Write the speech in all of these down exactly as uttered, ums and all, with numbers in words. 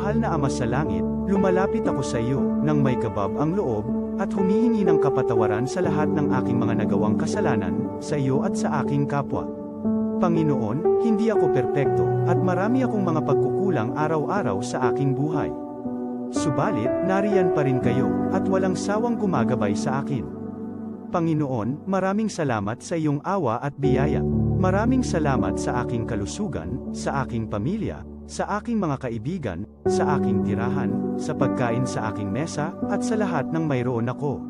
Mahal na Ama sa Langit, lumalapit ako sa iyo nang may kabab ang loob at humihingi ng kapatawaran sa lahat ng aking mga nagawang kasalanan sa iyo at sa aking kapwa. Panginoon, hindi ako perpekto at marami akong mga pagkukulang araw-araw sa aking buhay. Subalit, nariyan pa rin kayo at walang sawang gumagabay sa akin. Panginoon, maraming salamat sa iyong awa at biyaya. Maraming salamat sa aking kalusugan, sa aking pamilya, sa aking mga kaibigan, sa aking tirahan, sa pagkain sa aking mesa, at sa lahat ng mayroon ako.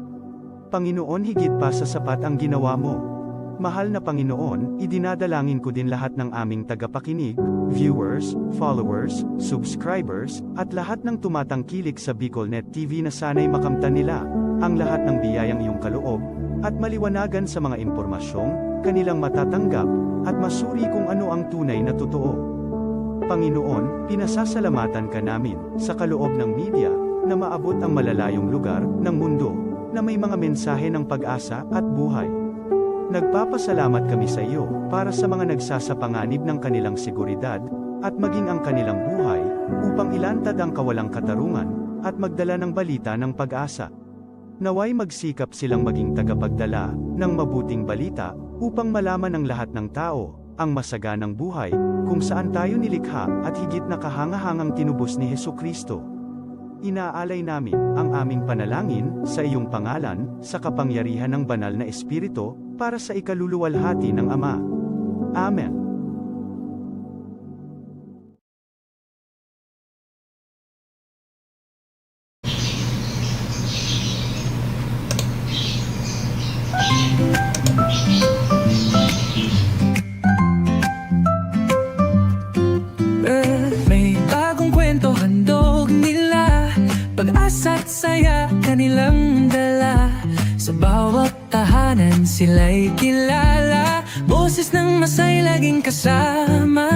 Panginoon, higit pa sa sapat ang ginawa mo. Mahal na Panginoon, idinadalangin ko din lahat ng aming tagapakinig, viewers, followers, subscribers, at lahat ng tumatangkilik sa BicolNet T V na sana'y makamtan nila ang lahat ng biyayang iyong kaloob at maliwanagan sa mga impormasyong kanilang matatanggap at masuri kung ano ang tunay na totoo. Panginoon, pinasasalamatan ka namin sa kaloob ng media na maabot ang malalayong lugar ng mundo na may mga mensahe ng pag-asa at buhay. Nagpapasalamat kami sa iyo para sa mga nagsasapanganib ng kanilang seguridad at maging ang kanilang buhay upang ilantad ang kawalang katarungan at magdala ng balita ng pag-asa. Naway magsikap silang maging tagapagdala ng mabuting balita upang malaman ng lahat ng tao ang masaganang buhay kung saan tayo nilikha at higit na kahangahangang tinubos ni Jesu-Cristo. Inaalay namin ang aming panalangin sa iyong pangalan, sa kapangyarihan ng Banal na Espiritu, para sa ikaluluwalhati ng Ama. Amen. May bagong kwento handog nila, pag-asa at saya kanilang dala. Sa bawat tahanan sila'y kilala, boses ng masay laging kasama.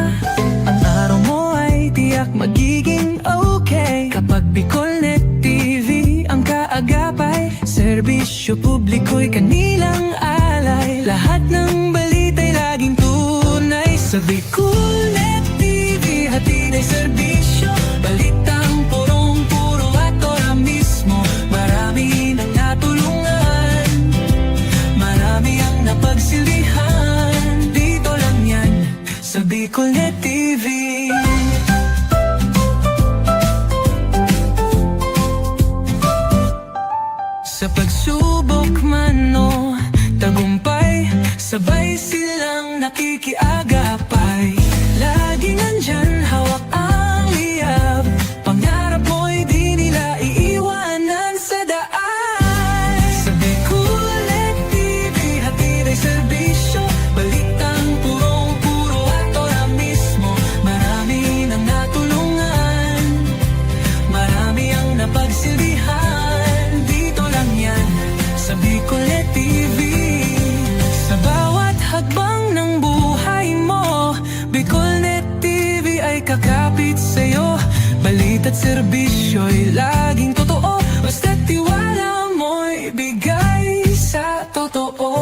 Ang araw mo ay tiyak magiging okay kapag BicolNet T V ang kaagapay. Serbisyo publiko'y kanilang alay, lahat ng balita'y laging tunay. Sa BicolNet T V, hatid ay serbisyo, balitang purong-puro at ora mismo. Marami nang natulungan, marami ang napagsilbihan. Dito lang yan, sa BicolNet T V. Sa pagsubok man o tagumpay, sabay silang nakikiagapay. Laging nandyan, hawak ang liyab. Pangarap mo'y di nila iiwanan sa daan. Sa BicolNet T V, hatid ay serbisyo, balitang purong-puro at ora mismo. Marami nang natulungan, marami ang napagsilbihan. Dito lang yan, sa BicolNet T V. Sa bawat hakbang ng buhay mo, BicolNet T V ay kakapit sa'yo. Balita't serbisyo'y laging totoo, basta't tiwala mo'y bigay sa totoo.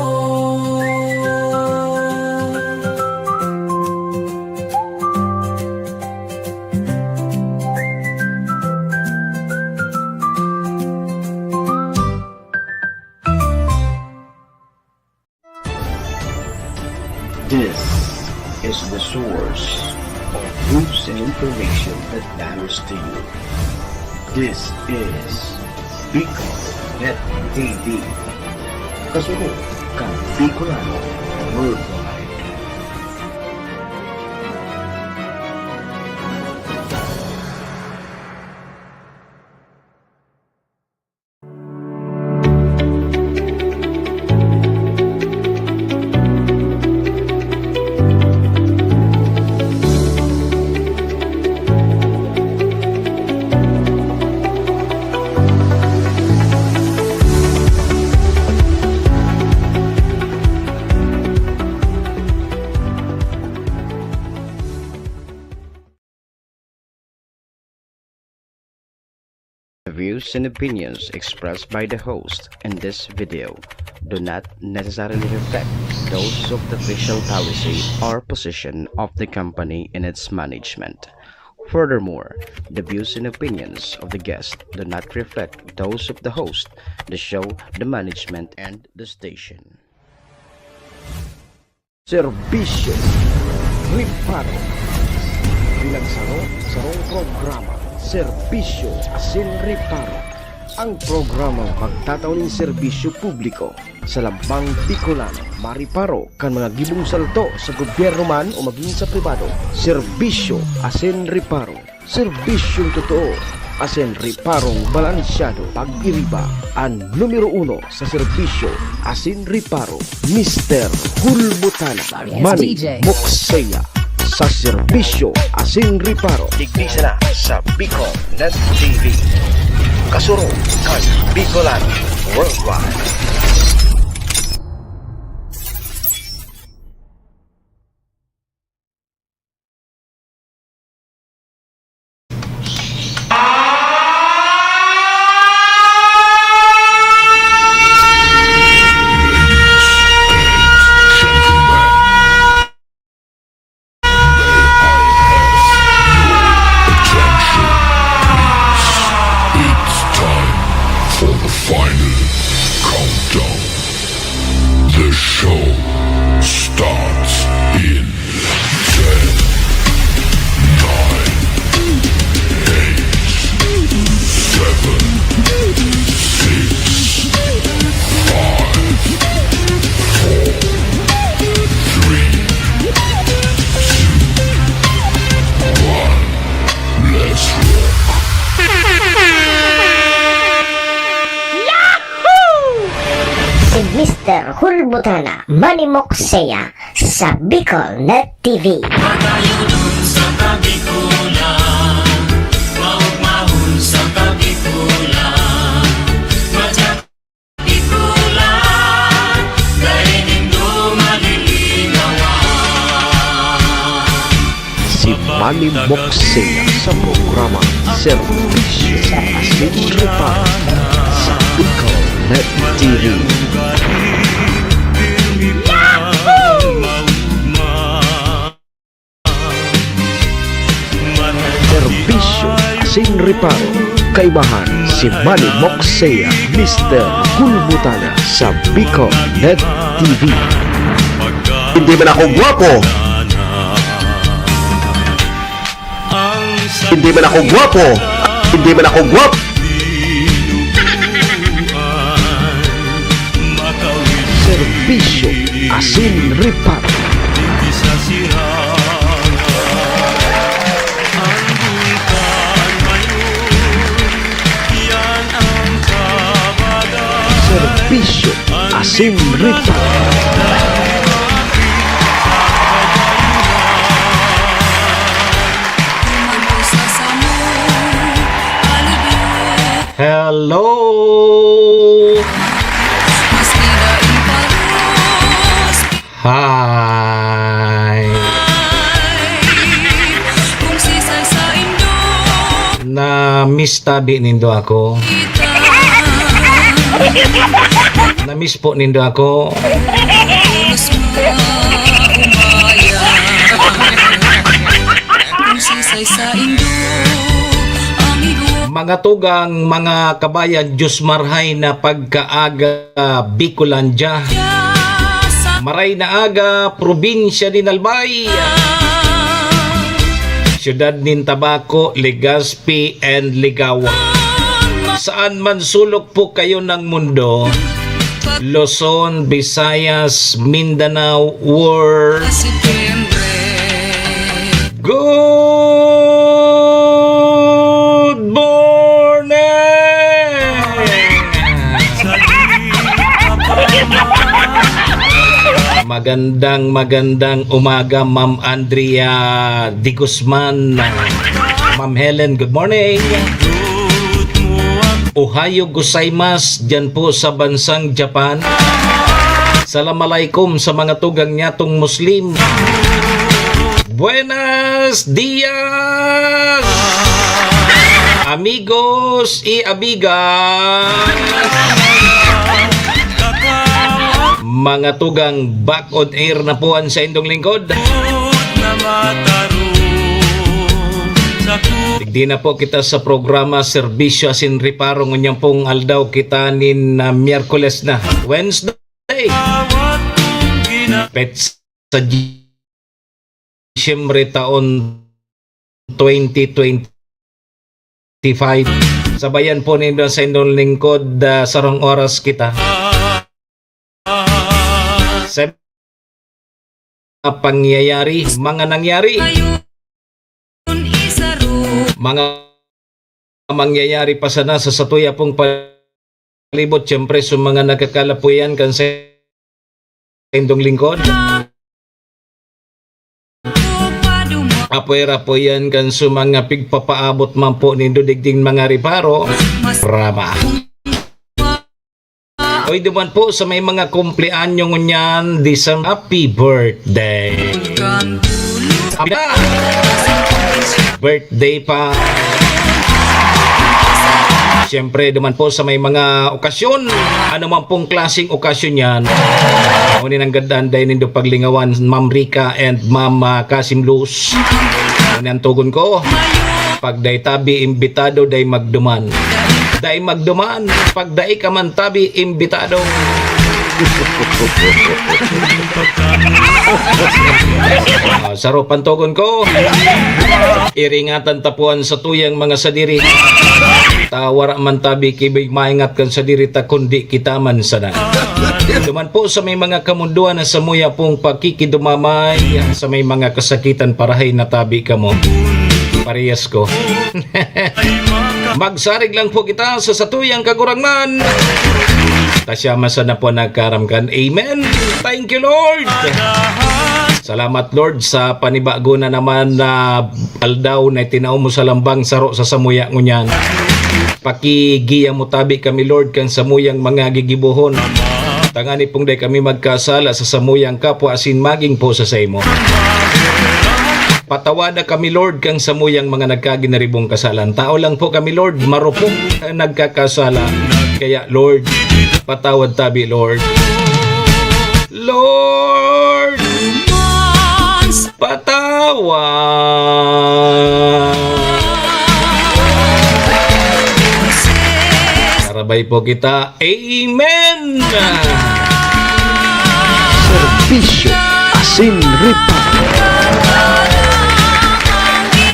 This is the source of news and information that matters to you. This is Bicol Net T V. Kasunod kan Bicolano Worldwide. The views and opinions expressed by the host in this video do not necessarily reflect those of the official policy or position of the company and its management. Furthermore, the views and opinions of the guest do not reflect those of the host, the show, the management, and the station. Serbisyo, reparo. Bilang saro, sarong programa, serbisyo asin reparo. Ang programang magtatao nin serbisyo publiko sa lambang Bicolano, mariparo kan mga gibong salto sa gobyerno man o magin sa pribado. Serbisyo asin reparo. Serbisyong totoo asin reparong balansyado. Pag-iriba, an numero uno sa serbisyo asin reparo, Mister Hulbutana, Sorry, Manny S D J. Mokseya, sa serbisyo asin reparo. Digdi sana sa Bicol Net T V. Kasurog kan Bicolano Worldwide. It's time for the final countdown. The show starts in ten, nine, eight, seven, six, five, four, three, two, one. Let's rock. Yahoo! Si Mister Hulbutana, Manny Mokseya, sa Bicol Net T V. Matayo dun sa Kabikulan, maugmahon sa Kabikulan, madya-, Kabikulan, dai nindo malilingawan. Si Manny Mokseya sa programa Serbisyo asin Reparo sa Bicol Net T V. Serbisyo asin reparo. Kaibahan si Manny Mokseya, Mister Hulbutana sa Bicol Net T V. Hindi man ako gwapo. Hindi man ako gwapo. Hindi man ako gwapo. Serbisyo asin reparo. Serbisyo asin reparo. Hello! Hi! Na-miss tabi nindo ako. Na-miss po nindo ako. Mga tugang, mga kabayan, Diyos marhay na pagkaaga, Bicolandia. Maray na aga, probinsya nin Albay, siyudad nin Tabaco, Legazpi, and Ligawan. Saan man sulok po kayo ng mundo, Luzon, Visayas, Mindanao, world. Good morning! Magandang, magandang umaga, Ma'am Andrea de Guzman. Ma'am Helen, good morning. Ohayo gozaimasu, dyan po sa bansang Japan. Salam alaikum sa mga tugang nyatong Muslim. Buenos dias, amigos y amigas. Mga tugang, back on air na po ang saindong lingkod. Na mataro Digdi na po kita sa programa Serbisyo asin Reparo. Ngunyan pong aldaw kita nin, ah, Miyerkules na. Wednesday. Petsa Disyembre taon twenty twenty-five. Sabayan po nindo sa indong lingkod, ah, sarong oras kita. Sa mga pangyayari, mga nangyari, mga mangyayari pa sana sa satuya pong palibot, siyempre, sa mga nagkakalapuyan kan sa indong lingkod. Apwera po yan kan sa mga pigpapaabot man po nindo digding mga reparo. Rama. Oy, duman po sa may mga kumpleanyo ngunyan, December, happy birthday. Happy birthday pa. Siyempre, duman po sa may mga okasyon, ano man pong klaseng okasyon yan, ngunyan ang gandaan dahil nindo paglingawan, Ma'am Rica and Ma'am, ah, Kasim Luz. Ngunyan ang tugon ko, pag dai tabi imbitado, dai magduman. Dai magduman, pag dai ka man tabi imbitado. Ah, saro pantogon ko. Iringatan ta po an satuyang mga sadiri. Ta wara man tabi ki maingat kan sadiri ta, kundi kita man sana. Duman po sa may mga kamundoan na samuya pong pakikidumamay, sa may mga kasakitan, parahay na tabi kamo. Parehas ko. Magsarig lang po kita sa satuyang Kagurangnan. Ta siya man sana po nagkaramkan. Amen. Thank you, Lord. Salamat, Lord, sa panibago na naman na aldaw na itinao mo sa lambang saro sa samuya ngunyan. Pakigiya mo tabi kami, Lord, kan samuyang mga gigibohon. Tangani pong dai kami magkasala sa samuyang kapwa asin magin po sa saimo. Patawada kami, Lord, kan samuyang mga nagkaginaribong kasalan. Tao lang po kami, Lord, marupok na nagkakasala. Kaya, Lord, patawad tabi, Lord. Lord, patawad. Sarabay po kita. Amen! Serbisyo asin reparo.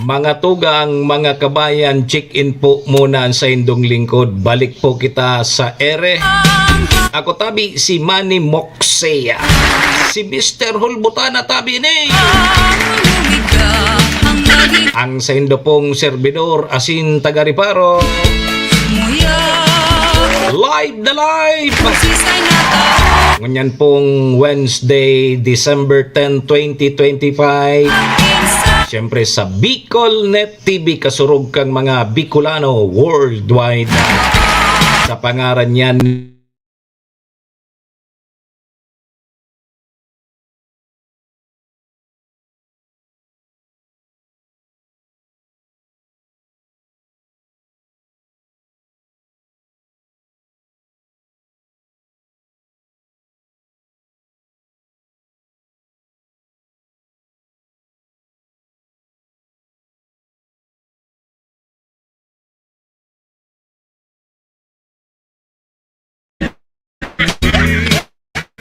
Mga tugang, mga kabayan, check-in po muna ang saindong lingkod. Balik po kita sa ere. Ako tabi, si Manny Moxea. Si Mister Hulbutana tabi ni. Ang saindo pong servidor, asin taga-reparo. Live na live! Ngunyan pong Wednesday, December ten, twenty twenty-five. Siyempre sa Bicol Net T V, kasurog kang mga Bicolano worldwide. Sa pangaran niyan,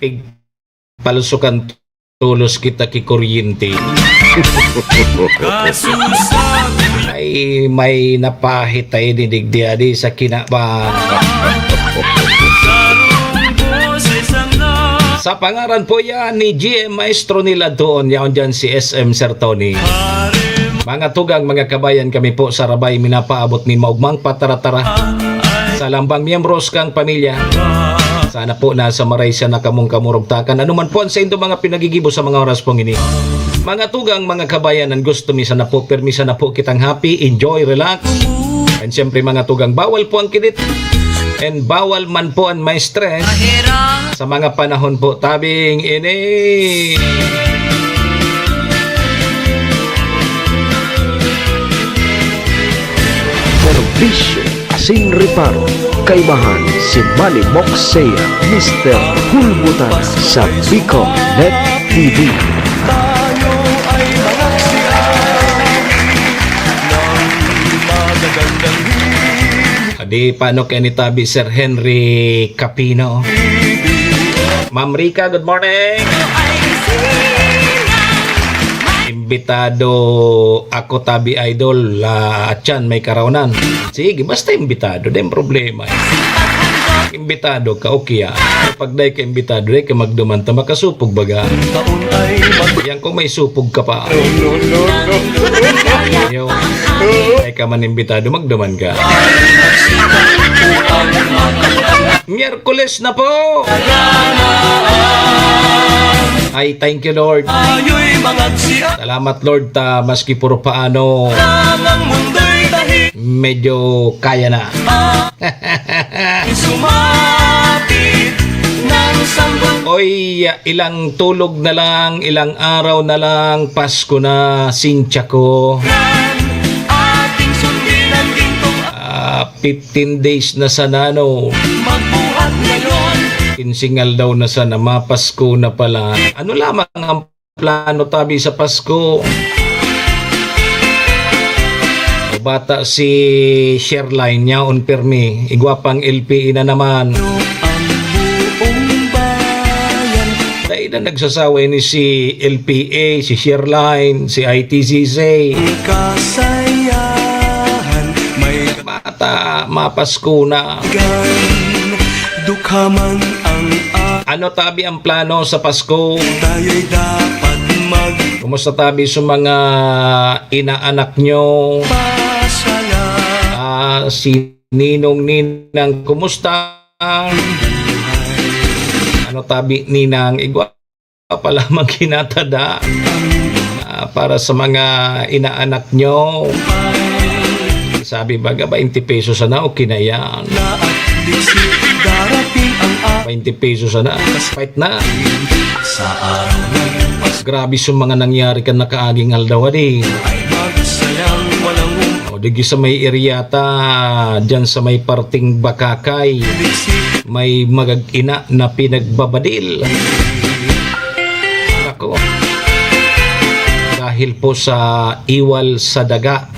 Pig-, palusukan tolos kita ki kuryente. Ay, may napahit tayo dinig di adi sa kinaban. Sa pangaran po yan ni G M Maestro nila doon, yaon dyan si S M Sir Tony. Mga tugang, mga kabayan, kami po sa Rabay minapaabot nin maugmang pataratara sa lambang miyembros kang pamilya. Sana po nasa maray siya na kamong kamurugtakan. Ano man po ang saindo mga pinagigibo sa mga oras pong ini. Mga tugang, mga kabayan, ang gusto mi sana po, permi sana po kitang happy, enjoy, relax. And siyempre, mga tugang, bawal po ang kinit. And bawal man po ang may stress sa mga panahon po tabing ini. Serbisyo asin reparo, kaibahan si Manny Moxea, Mister Hulbutan sa Bicol Net T V. Tayo ay mangaksian ng Di, paano kaya ni tabi, Sir Henry Capino? Ma'am Rica, good morning. Imbitado ako, tabi, idol. Ah, atyan, may karaonan. Sige, basta imbitado, di problema. Imbitado ka, okay, ah. Pag dai ka imbitado, dai ka magduman ta, makasupog baga. Yan kung may supog ka pa. Yo. Dai ka man imbitado, magduman ka. Miyerkules na po! Ay, thank you, Lord. Salamat, Lord, ta maski puro paano, medyo kaya na. Oy, ilang tulog na lang, ilang araw na lang, Pasko na, sintiya ko. Ah, fifteen days na sana, no? Kinseng aldaw na sana, mapasko na pala. Ano lamang ang plano tabi sa Pasko? Bata si Sherline, yaon pirmi. Igwa pang L P A na naman. Dai na nagsasawa ini si L P A, si Sherline, si I T C C. Mata, mapasko na. Ano tabi ang plano sa Pasko? Kumusta tabi sa mga inaanak nyo? Ah, si Ninong, Ninang, kumusta? Ano tabi, Ninang? Igwa pa lamang kinatada. Ah, para sa mga inaanak nyo. Sabi baga, baynte pesos sana, okay na yan. Baynte pesos sana, fight na. Grabe sa mga nangyari kan nakaaging aldaw, adi. O, digi sa may Iriata, dyan sa may parting Bakakay, may magag-ina na pinagbabadil. Nako. Dahil po sa iwal sa daga.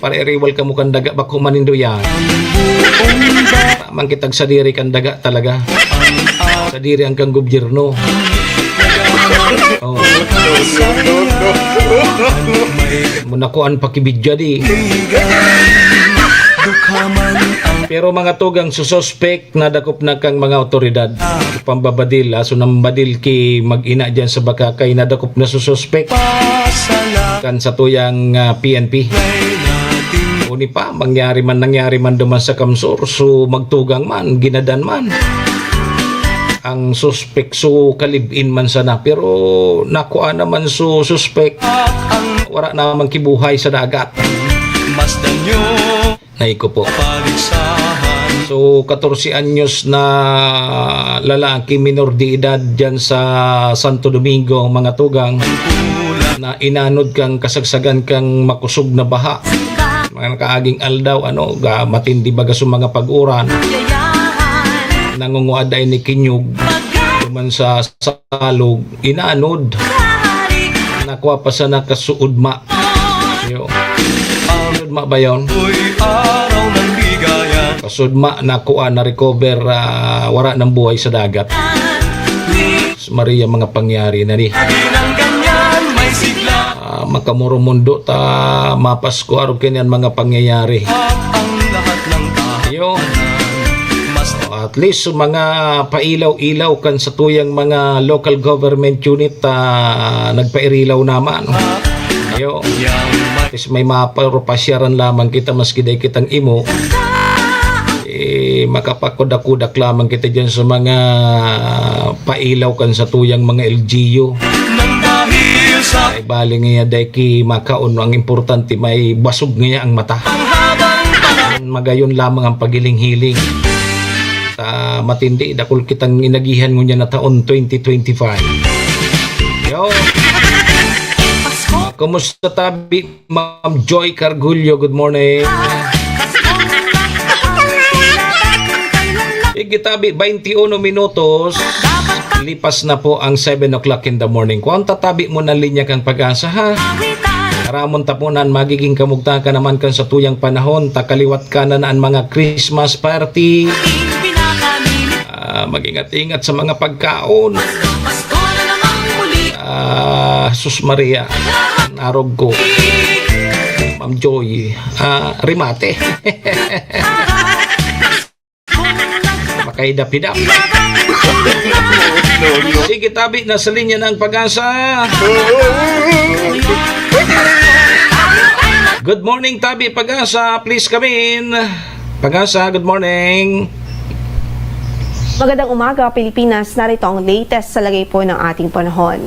Papaririwal kamo kan daga, bako manindo yan. Tamang kitag sadiri kan daga talaga. Sadiri ang kang gobyerno. Oh. Muna ko ang pakibidya di. Pero mga tugang sususpek, nadakop na kang mga awtoridad. Pambabadil, aso nang badil ki mag-ina dyan sa Bakakay, nadakop na sususpek. Kan sa tuyang, ah, P N P. Uni pa, mangyari man, nangyari man duman sa Kamsur, so magtugang man, ginadan man. Ang suspek, so kalibin man sana, pero nakuha naman so suspek. Wala naman kibuhay sa dagat. Mas danyo. Nay ko po. So, katorse anyos na lalaki, minor de edad, dyan sa Santo Domingo, mga tugang, na inanod kang kasagsagan kang makusog na baha. Mga nakaaging aldaw, ano, ga, matindi baga sa mga pag-uran. Nangunguad ay ni Kinyog. Duman sa salog, inanod. Nakwa pa sana kasuod ma. Yo. Suod ma ba yun? Kasuod ma, nakwa, na-recover, ah, wala nang buhay sa dagat. Maria, mga pangyari na ni. Ah, makamuro mundo ta, mapasko, arog kaniyan mga pangyayari. Yo. At least, so mga pailaw-ilaw kan sa tuyang mga local government unit, ah, nagpairilaw naman. Yo. At least may mapapasyaran lamang kita, maski dai kitang imo. Eh, makapakudak-kudak lamang kita dyan sa mga pailaw kan sa tuyang mga L G U. Ay, bali nga dai ki makaon, ang importante may basog nga ang mata. Magayon lamang ang paghiling-hiling. Sa matindi, dakul kitang inagihan ngunyan na taon, twenty twenty-five. Yo. Kumusta tabi, Ma'am Joy Cargullo? Good morning. Igitabi, twenty-one minutos. Lipas na po ang seven o'clock in the morning. Kung tatabi mo ng linya kang Pag-asa, ha? Ramon taponan, magiging kamugtakan naman kan satuyang panahon, ta kaliwat kanan na an mga Christmas party. Ah, mag-ingat-ingat sa mga pagkaon. Ah, sus Maria, narog ko. Ma'am Joy, ah, remate. Makaidap-idap. Sige, tabi, nasa linya na ang Pag-asa. Good morning, tabi, Pag-asa. Please come in. Pag-asa, good morning. Magandang umaga, Pilipinas. Narito ang latest sa lagay po ng ating panahon.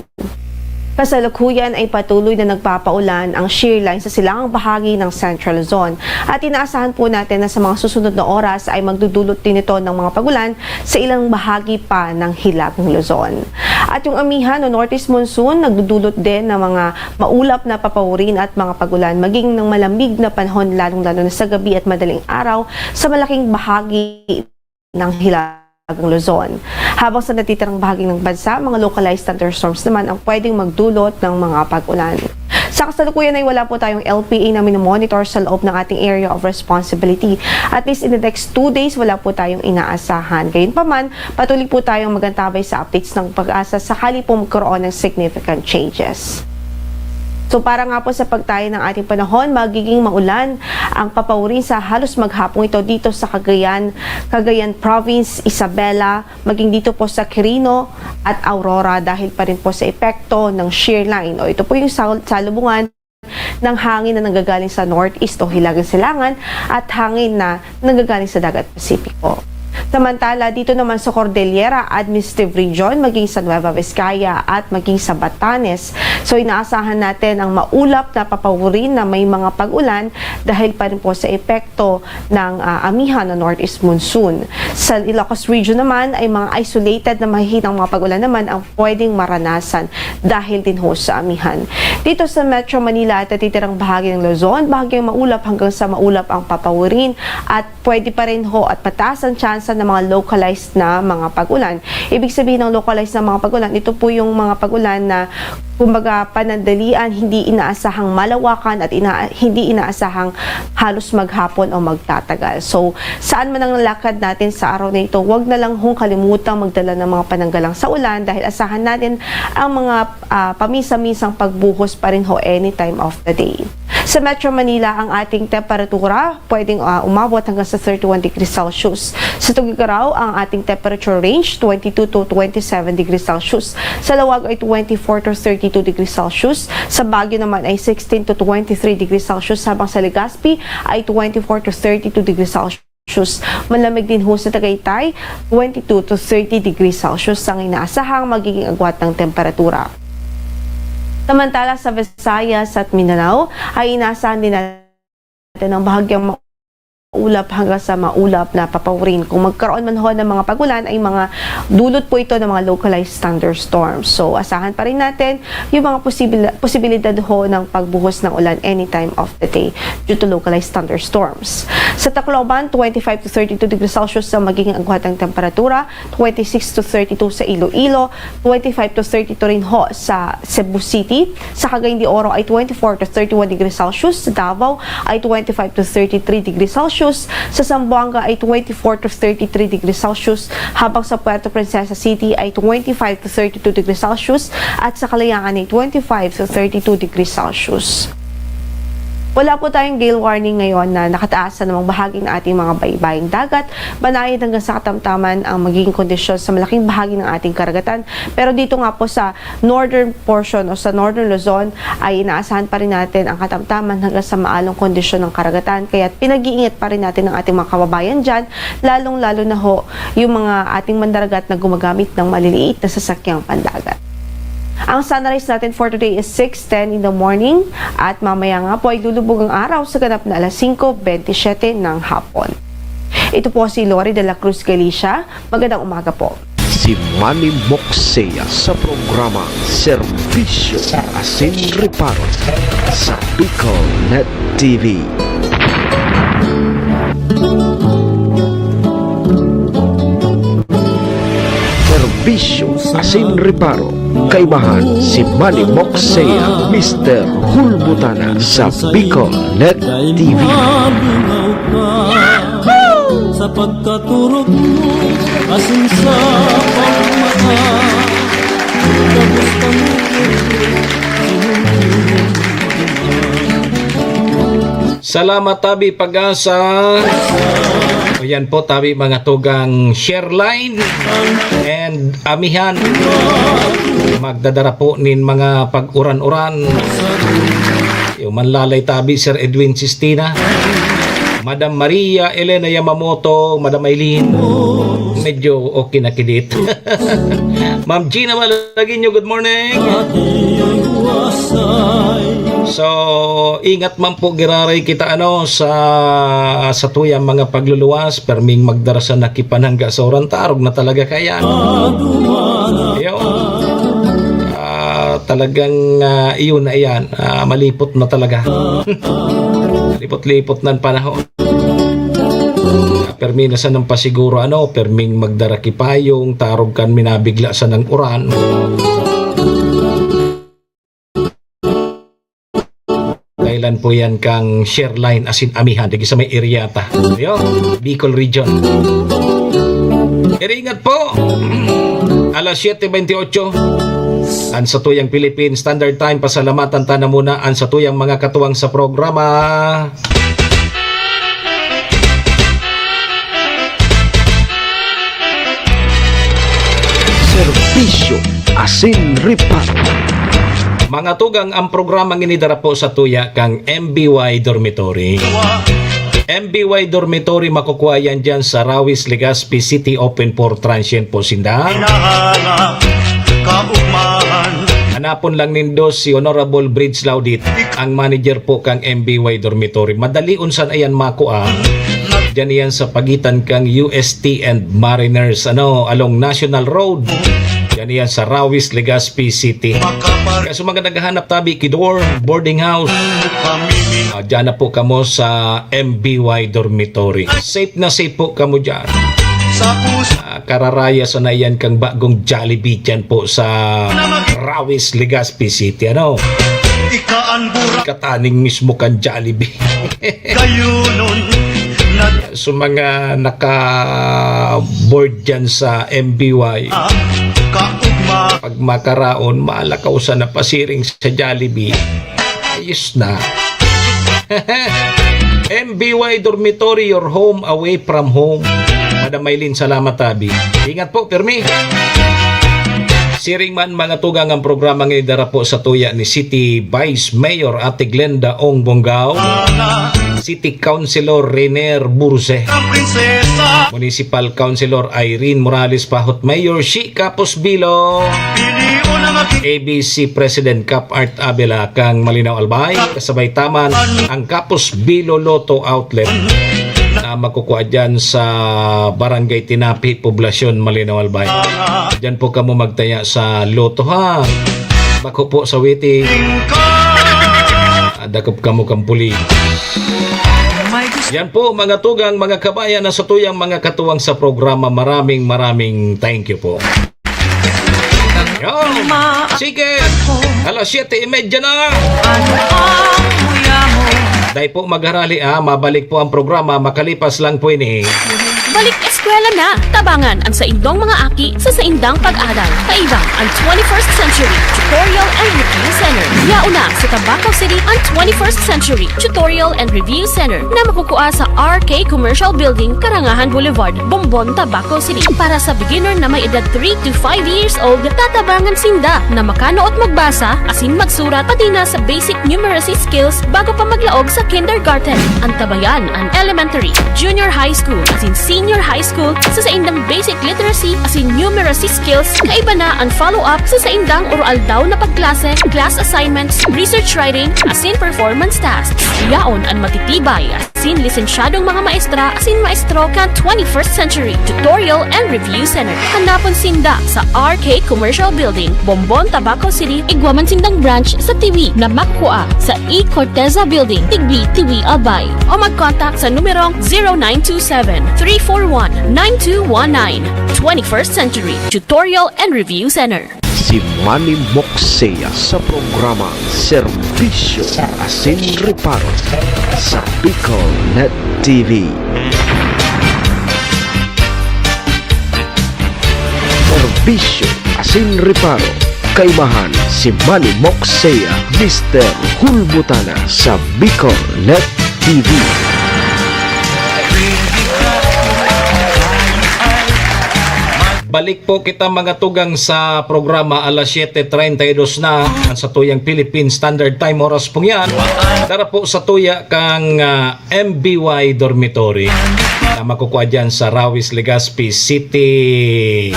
Kasalukuyan ay patuloy na nagpapaulan ang shear line sa silangang bahagi ng Central Luzon. At inaasahan po natin na sa mga susunod na oras ay magdudulot din ito ng mga pagulan sa ilang bahagi pa ng Hilagang Luzon. At yung amihan o northeast monsoon, nagdudulot din ng mga maulap na papaurin at mga pagulan, maging ng malamig na panahon, lalong-lalo na sa gabi at madaling araw sa malaking bahagi ng Hilagang Luzon. Habang sa natitirang bahagi ng bansa, mga localized thunderstorms naman ang pwedeng magdulot ng mga pag-ulan. Sa kasalukuyan ay wala po tayong L P A na minomonitor sa loob ng ating area of responsibility. At least in the next two days, wala po tayong inaasahan. Gayunpaman, patuloy po tayong magantabay sa updates ng Pag-asa sakali po magkaroon ng significant changes. So para nga po sa pagtayo ng ating panahon, magiging maulan ang papaurin sa halos maghapong ito dito sa Cagayan, Cagayan Province, Isabela, maging dito po sa Quirino at Aurora dahil pa rin po sa epekto ng shear line o ito po yung sal- salubungan ng hangin na nanggagaling sa northeast o hilagang silangan at hangin na nanggagaling sa Dagat Pasipiko. Samantala, dito naman sa Cordillera Administrative Region, maging sa Nueva Vizcaya at maging sa Batanes, so inaasahan natin ang maulap na papaurin na may mga pag-ulan dahil pa rin po sa epekto ng ah, amihan o northeast monsoon. Sa Ilocos Region naman ay mga isolated na mahihinang mga pag-ulan naman ang pwedeng maranasan dahil din ho sa amihan. Dito sa Metro Manila at natitirang bahagi ng Luzon, bahagyang maulap hanggang sa maulap ang papaurin at pwede pa rin ho at mataas ang tsansa ng mga localized na mga pag-ulan. Ibig sabihin ng localized na mga pag-ulan, ito po yung mga pag-ulan na kumbaga panandalian, hindi inaasahang malawakan at ina- hindi inaasahang halos maghapon o magtatagal. So, saan man ang lakad natin sa araw na ito, wag na lang hong kalimutang magdala ng mga pananggalang sa ulan dahil asahan natin ang mga ah, pamisa-misang pagbuhos pa rin ho any time of the day. Sa Metro Manila, ang ating temperatura pwedeng ah, umabot hanggang sa thirty-one degrees Celsius. Sa Tuguegarao, ang ating temperature range, twenty-two to twenty-seven degrees Celsius. Sa Laoag ay twenty-four to thirty-two degrees Celsius. Sa Baguio naman ay sixteen to twenty-three degrees Celsius, habang sa Legazpi ay twenty-four to thirty-two degrees Celsius. Malamig din ho sa Tagaytay, twenty-two to thirty degrees Celsius ang inaasahang magiging agwat ng temperatura. Samantala sa Visayas at Mindanao ay inaasahan din natin ng bahagyang maulap hanggang sa maulap na papaurin. Kung magkaroon man ho ng mga pagulan, ay mga dulot po ito ng mga localized thunderstorms. So, asahan pa rin natin yung mga posibil- posibilidad ho ng pagbuhos ng ulan anytime of the day due to localized thunderstorms. Sa Tacloban, twenty-five to thirty-two degrees Celsius ang magiging agwat ng temperatura, twenty-six to thirty-two sa Iloilo, twenty-five to thirty-two rin ho sa Cebu City. Sa Cagayan de Oro ay twenty-four to thirty-one degrees Celsius, sa Davao ay twenty-five to thirty-three degrees Celsius, sa Zamboanga ay twenty-four to thirty-three degrees Celsius, habang sa Puerto Princesa City ay twenty-five to thirty-two degrees Celsius at sa Kalayaan ay twenty-five to thirty-two degrees Celsius. Wala po tayong gale warning ngayon na nakataas sa namang bahagi ng ating mga baybaying dagat. Banayad hanggang sa katamtaman ang magiging kondisyon sa malaking bahagi ng ating karagatan. Pero dito nga po sa northern portion o sa northern Luzon ay inaasahan pa rin natin ang katamtaman hanggang sa maalong kondisyon ng karagatan. Kaya pinag-iingat pa rin natin ang ating mga kababayan dyan, lalong-lalo na ho yung mga ating mandaragat na gumagamit ng maliliit na sasakyang pandagat. Ang sunrise natin for today is six ten in the morning at mamaya nga po ay lulubog ang araw sa ganap na alas singko bentisiete ng hapon. Ito po si Lori de la Cruz Galicia. Magandang umaga po. Si Manny Moksea sa programa Serbisyo Asin Reparo sa Bicol Net T V. Serbisyo Asin Reparo, kaibahan si Manny Moxea, Mister Hulbutana sa Bicolnet T V. Sa pagkaturog mo, asin sa pagmata, gabos ka mo, Salamat, Tabi Pag-asa. O yan po, Tabi, mga tugang Shareline and Amihan. Magdadara po nin mga pag-uran-uran. Yung manlalay, Tabi, Sir Edwin Sistina. Madam Maria Elena Yamamoto, Madam Eileen. Medyo okay na kidit. Ma'am Gina Malagueño, good morning. So, ingat man po giraray kita, ano, sa, sa tuyang mga pagluluwas, perming magdara sa nakipanangga sa uran, tarog na talaga kaya. Ayun. Ah, talagang, ah, iyon na iyan. Ah, malipot na talaga. Lipot-lipot na ang panahon. Ah, permi na sanang pasiguro, ano, perming magdara ki payong, tarog kan minabigla sanang uran. Kailan po yan kang Shareline asin Amihan, digi sa may Iriata. Yo, Bicol Region. Iringat po. Alas siete veintiocho. An satuyang Philippine Standard Time, pasalamatan ta na muna an satuyang mga katuwang sa programa. Serbisyo asin reparo. Mga tugang, ang programang ini dara po sa tuya kang M B Y Dormitory. M B Y Dormitory, makukuha yan dyan sa Rawis, Legazpi City, open for transient po sinda. Hinahanap kaugmahan. Hanapon lang nindo si Honorable Bridge Laudit, ang manager po kang M B Y Dormitory. Madali unsan ayan makua. Diyan yan sa pagitan kang U S T and Mariners, ano, along National Road. Diyan yan sa Rawis, Legazpi City. Kaya sa mga naghahanap tabi ki dorm, boarding house, ah, diyan na po kamo sa M B Y Dormitory. Safe na safe po kamo diyan. Ah, kararaya sana yan kang bagong Jollibee diyan po sa Rawis, Legazpi City, ano? Kataning mismo kan Jollibee. Gayunon na So, mga naka-board dyan sa M B Y, kaugma. Pag makaraon, malakaw sana pasiring sa Jollibee. Ayos na. M B Y Dormitory, your home away from home. Madam Maylin, salamat, tabi. Ingat po, pirmi. Siring man, mga tugang, ang programa ngayon dara po sa tuya ni City Vice Mayor Ate Glenda Ong Bonggao, City Councilor Renier Burse, Municipal Councilor Irene Morales Pahot, Mayor Shi Kapos Bilo, A B C President Cap Art Abela kang Malinaw Albay, kasabay taman ang Kapos Bilo Lotto Outlet na makukuha dyan sa Barangay Tinapi, Poblacion, Malinaw Albay. Diyan po kamo magtaya sa Lotto, ha? Bako po sa waiting. Ah, dakop kamo kang pulis. Yan po, mga tugang, mga kabayan, na sa tuyang mga katuwang sa programa. Maraming, maraming thank you po. Yan. Sige, alas siyete y media na. Dai po magharali, ah. Mabalik po ang programa makalipas lang po ini. Balik eskwela na! Tabangan ang saindong mga aki sa saindang pag-aral. Kaibang ang twenty-first Century Tutorial and Review Center. Yaon na sa Tabaco City ang twenty-first Century Tutorial and Review Center na makukua sa R K Commercial Building, Karangahan Boulevard, Bombon, Tabaco City. Para sa beginner na may edad three to five years old, tatabangan sinda na makanuot magbasa asin magsurat, pati na sa basic numeracy skills bago pa maglaog sa kindergarten. Antabayan an elementary, junior high school, asin senior high school sa saindang basic literacy asin numeracy skills. Kaiba na an follow-up sa saindang oro-aldaw na pagklase, class assignments, research writing, asin performance tasks. Yaon an matitibay asin lisensyadong mga maestra asin maestro kan twenty-first Century Tutorial and Review Center. Hanapon sinda sa R K Commercial Building, Bombon, Tabaco City. Igwa man sindang branch sa Tiwi na makukua sa E Corteza Building, Tigbi, Tiwi, Albay. O mag-contact sa numerong zero nine two seven, three four one, nine Nine two one nine, twenty-first Century Tutorial and Review Center. Si Manny Moksea sa programa Serbisyo Asin Reparo sa Bicol Net T V. Serbisyo Asin Reparo, kaimahan si Manny Moksea, Mister Hulbutana sa Bicol Net T V. Balik po kita, mga tugang, sa programa. Alas siyete treinta y dos na ang satuyang Philippine Standard Time, oras pong yan. Dara po sa tuya kang, ah, M B Y Dormitory na makukuha dyan sa Rawis, Legazpi City,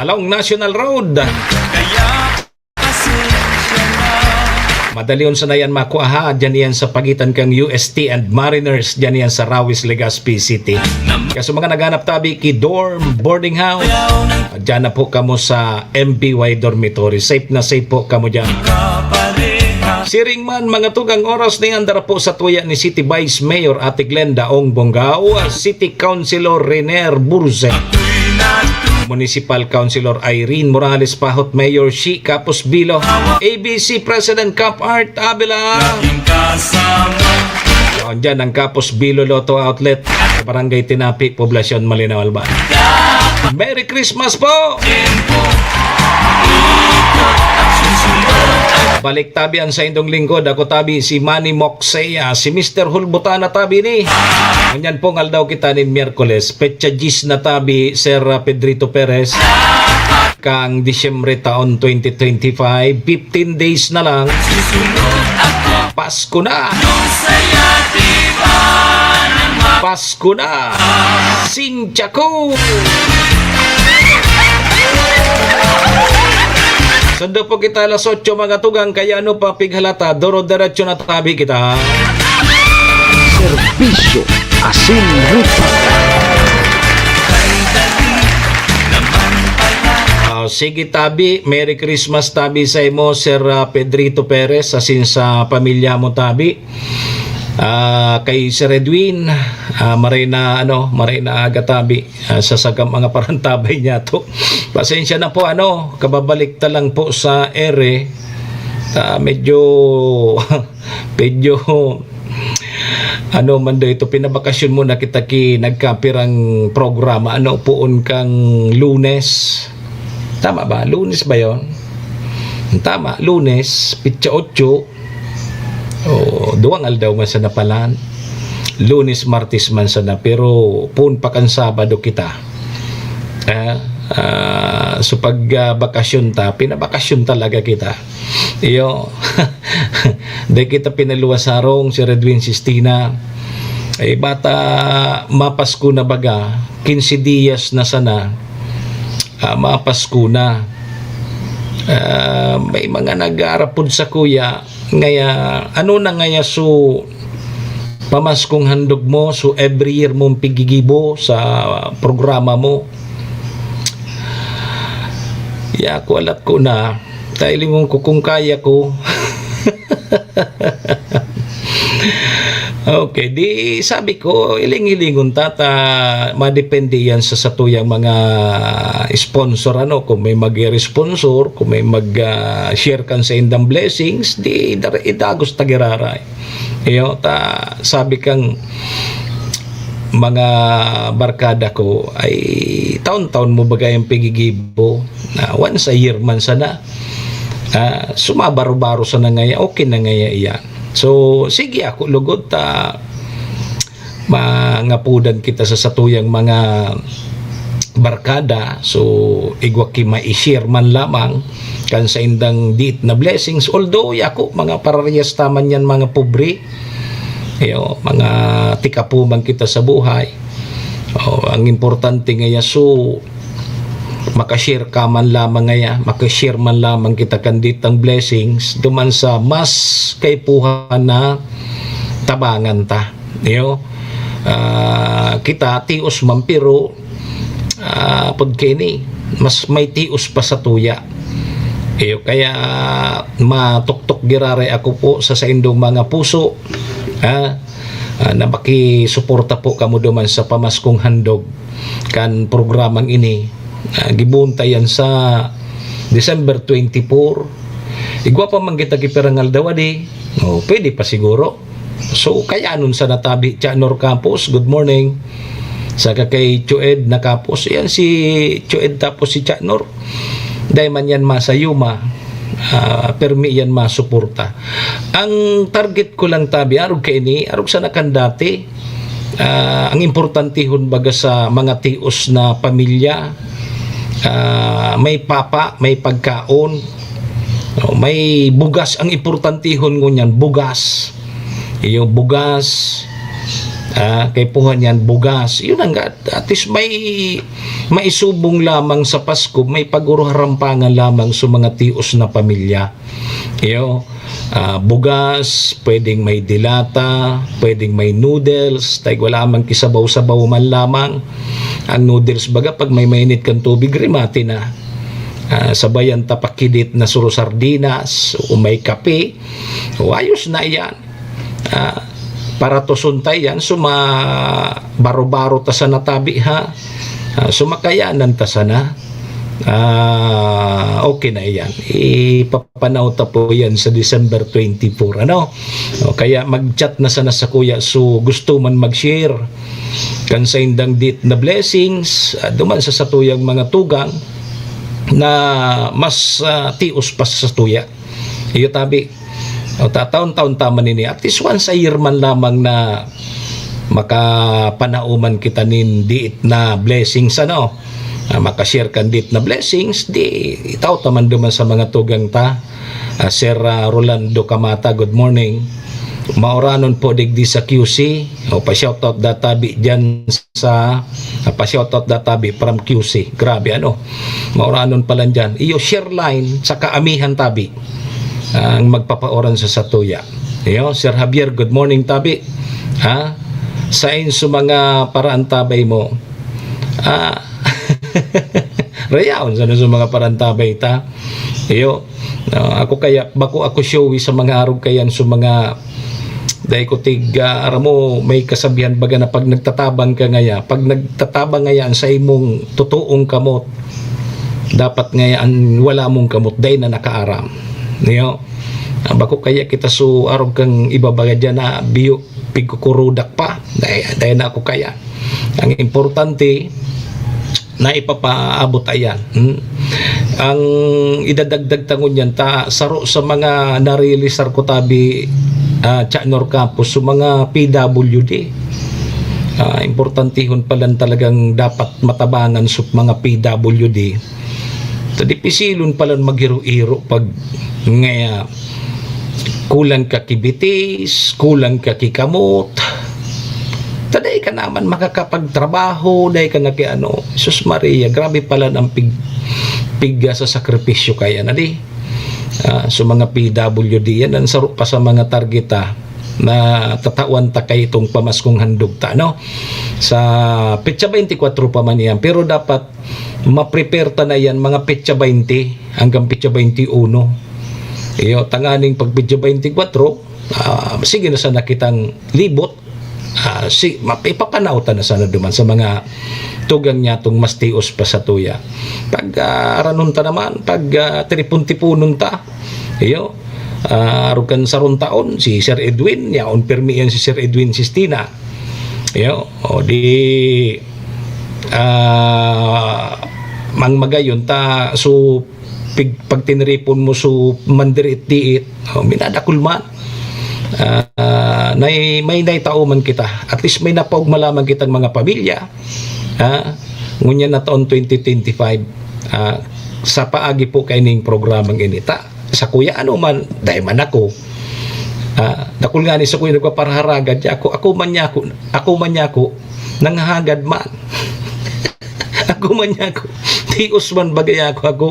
along National Road. Madalion sana yan makuha, ha? Diyan yan sa pagitan kang U S T and Mariners, diyan yan sa Rawis, Legazpi City. Kaso mga naghanap tabi ki dorm, boarding house, diyan na po kamo sa M B Y Dormitory. Safe na safe po kamo diyan. Siring man, mga tugang, oras na yan, dara po sa tuya ni City Vice Mayor Ate Glenda Ong Bonggao, City Councilor Renier Burze, Municipal Councilor Irene Morales Pahot, Mayor Shi Kapos Bilo, A B C President Cap Art Abela. Andyan ang Kapos Bilo Lotto Outlet sa Barangay Tinapi, Poblacion, Malinao, Albay. Merry Christmas po! Balik tabi ang saindong lingkod. Ako tabi si Manny Moksea, si Mister Hulbutana tabi ni. Ngunyan pong aldaw kita nin Miyerkules, petsa diyes na tabi, Sir Pedrito Perez. Kang Disyembre taon twenty twenty-five, fifteen days na lang. Pasko na! Pasko na! Sing Chaco! Sundo po kita alas otso, mga tugang, kaya ano pa pighalata, doro-derecho na tabi kita. Serbisyo Asin Ruta. Ah, sige, tabi. Merry Christmas, tabi, sa imo, Sir, ah, Pedrito Perez, asin sa pamilya mo, tabi. Ah, kay Sir Edwin, ah, maray na, ano, maray na aga, tabi. Ah, sa sagam mga parantabay niya to. Pasensya na po, ano, kababalik ta lang po sa ere. Ah, medyo, medyo, ano man daw ito, pinabakasyon muna kita ki nagkapirang programa. Ano, poon kang Lunes. Tama ba? Lunes ba yon? Tama, Lunes, pitsa otso. O, duwang aldaw man sana palan. Lunes, Martes man sana, pero poon pa kan Sabado kita. Ah, ah, so pag, ah, bakasyon ta, pinabakasyon talaga kita. Iyo, di kita pinaluwas harong, Sir Edwin, Sistina. Eh, bata, mapasko na baga, quince dias na sana, ah, mapasko na. Ah, may mga nag-aarapod sa kuya, ngaya, ano na ngaya so pamaskong handog mo, so every year mong pigigibo sa programa mo? Ya, ako alat ko na, ta hilingon ko kung kaya ko. Okay, di sabi ko, hiling-hilingon ta, ta madepende yan sa satuyang mga sponsor, ano, kung may mag-responsor, kung may mag, ah, share kan sa indang blessings, di dar-, idagos ta giraray. Iyo, ta, sabi kang mga barkada ko, ay taon-taon mo bagay ang pigigibo, na once a year man sana. Ah, sumabaro-baro sana ngaya, okay na ngaya iyan. So, sige, ako lugod ta mangapudan kita sa satuyang mga barkada. So, igwa ki mai-share man lamang kan saindang diit na blessings. Although, yako, mga parariyas ta man yan, mga pobre. Iyo, mga tikapo man kita sa buhay. O, ang importante ngaya, so, makashare ka man lamang ngaya, makashare man lamang kita kan ditang blessings, duman sa mas kaipuhan na tabangan ta. Iyo, ah, kita tios man, pero, ah, pagkaini, mas may tios pa sa tuya. Iyo, kaya matuktok giraray ako po sa saindong mga puso, ha? Ah, na makisuporta po kamo duman sa pamaskong handog. kan programang ini. Ah, gibohon ta yan sa December twenty-four. Igwa pa man kita ki pirang aldaw adi. Oh, pwede pa siguro. So, kay anon sa natabi, Chanor Campos, good morning. Saka kay Chued na Campos. Yan si Chued tapos si Chanor. Dai man yan masayuma. Ah, permi yan masuporta. Ang target ko lang tabi, arog kaini, arog sa nakandati. Ah, ang importantihon baga sa mga tios na pamilya, ah, may papa, may pagkaon, oh, may bugas. Ang importantihon ngunyan, bugas. Iyo, bugas. Ah, kay puhan yan, bugas. Yun ang ga-, at least may maisubong lamang sa Pasko, may paghuruharampangan lamang sa mga tios na pamilya. Iyo, ah, bugas, pwedeng may dilata, pwedeng may noodles, tay wala man kisabaw-sabaw man lamang. Ang noodles baga, pag may mainit kang tubig, rimati na. Ah, sabayan ta pakidit na suro sardinas, o may kape, o ayos na iyan. Ah, paratoson ta iyan, suma baro-baro ta sana tabi, ha? Ah, sumakayanan ta sana. Ah, okay na iyan. Ipapanaw ta po yan sa December twenty-four, ano? O, kaya mag-chat na sana sa kuya. So, gusto man mag-share kan saindang dit na blessings, ah, duman sa satuyang mga tugang na mas, ah, tios pa sa satuya. Iyo tabi. O, tataon-taon ta man ini. At least once a year man lamang na makapanao man kita nin diit na blessings, ano? Ah, makashare kan diit na blessings, di itao ta man duman sa mga tugang ta. Ah, Sir, ah, Rolando Camata, good morning. Mauranon po digdi sa Q C. O, pa-shoutout da tabi dyan sa, ah, pa-shoutout da tabi from Q C. Grabe, ano? Mauranon pa lang dyan. Iyo, share line sa kaamihan tabi ang magpapauran sa satuya. Iyo, Sir Javier, good morning tabi. Ha? Sain sa mga paraantabay mo? Ah, rayaon sa, sa mga paraantabay ta. Iyo, ah, ako kaya, bako ako showy sa mga arog kayan, sa mga, dai ko tig, ah, aram mo, may kasabihan baga na pag nagtatabang ka ngaya, pag nagtatabang ngaya sa imong totoong kamot, dapat ngaya an wala mong kamot, dai na nakaaram. Iyo, ah, bako kaya kita so arog kang ibabaga dyan na biyo, pigkukurudak pa. Dai, dai na ako kaya. Ang importante, na ipapaabot, ayan. Hmm? Ang idadagdag ta ngunyan ta, saro sa mga narealisar ko tabi, ah, Chanor Campos, sa mga P W D. Ah, importantihon palan talagang dapat matabangan sa mga P W D. Ta dipisilon palan maghiro-hiro pag ngaya kulang ka ki bitis, kulang ka ki kamot. Ta dai ka naman makakapagtrabaho, dai ka na ki ano. Sus Maria, grabe pala ang pig-, pigga sa sakripisyo kaya na di. Ah, so mga P W D yan, ang saro pa sa mga target, ah, na tatawan ta kay itong pamaskong handog ta, no? Sa petsa twenty-four pa man yan, pero dapat ma-prepare ta na yan, mga petsa twenty hanggang petsa twenty-one. Iyo, tanganing pag petsa twenty-four, ah, sige na sana kitang libot. Ah, si, ma-, ipapanaw ta na sana duman sa mga tugang niya tong mas tios pa sa tuya. Pag, ah, aranon ta naman, pag, ah, tripon-tiponon ta, iyo, ah, arugan sarong taon, si Sir Edwin, yaon pirmi yan si Sir Edwin Sistina. Iyo, o di, ah, mang magayon ta, so, pig-, pag tiniripon mo, so, mandiriit-diit, o, minadakul man. Ah, nay-, may naitao man kita. At least may napaugma lamang kitang mga pamilya. Ah, ngunyan na taon twenty twenty-five, ah, sa paagi po kaining programang ini. Ta, sa kuya, ano man, dai man ako. Ah, dakul nga ni sa kuya nagpaparharagad niya ako. Ako man niya ako, ako man niya ako, nanghahagad man. Ako man niya ako. Tios man bagay ako, ako.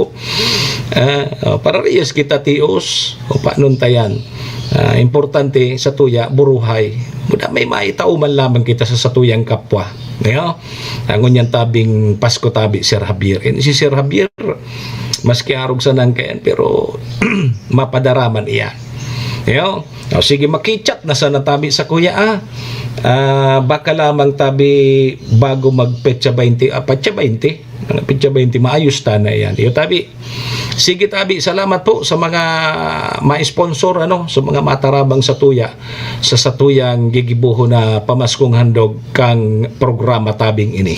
Ah, oh, parariyos kita tios. O, paano ta yan? Ah, importante sa tuya, buruhay. Muda may maitao man lamang kita sa satuyang kapwa. Ngayon, ang ngunyan tabing Pasko tabi, Sir Javier. And si Sir Javier, maski arog sa nangkayan, pero mapadaraman iyan. Ngayon, o, sige, makichat na sana tabi sa kuya, ah. Ah, baka lamang tabi bago mag petsa baynte, ah, petsa baynte, mga petsa baynte, maayos ta na yan. Iyo tabi. Sige tabi, salamat po sa mga ma-sponsor, ano, sa mga matarabang satuya, sa satuyang gigibohon na pamaskong handog kang programa tabing ini.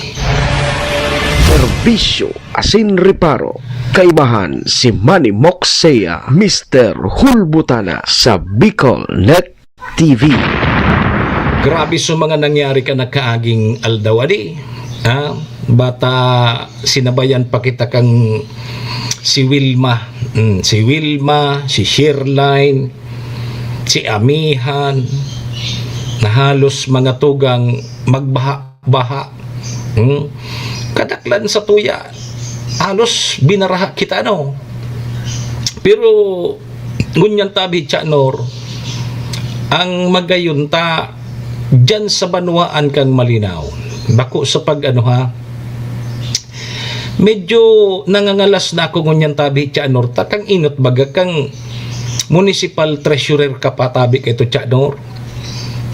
Serbisyo asin reparo. Kaibahan si Manny Moxea, Mister Hulbutana sa Bicol Net T V. Grabe sa mga nangyari ka nakaaging aldaw, adi. Ha? Bata, sinabayan pa kita kang si Wilma. Mm, si Wilma, si Sherline, si Amihan, na halos mga tugang magbaha-baha. Hmm? Kadaklan sa tuya, halos binaraha kita, no? Pero, ngunyan tabi, Cha Nor, ang magayon ta, dyan sa banwaan kang Malinaw. Bako sa pag-ano ha, medyo nangangalas na ako ngunyan tabi, Cha Nor, ta kang inot baga kang municipal treasurer ka pa tabi kay to, Cha Nor.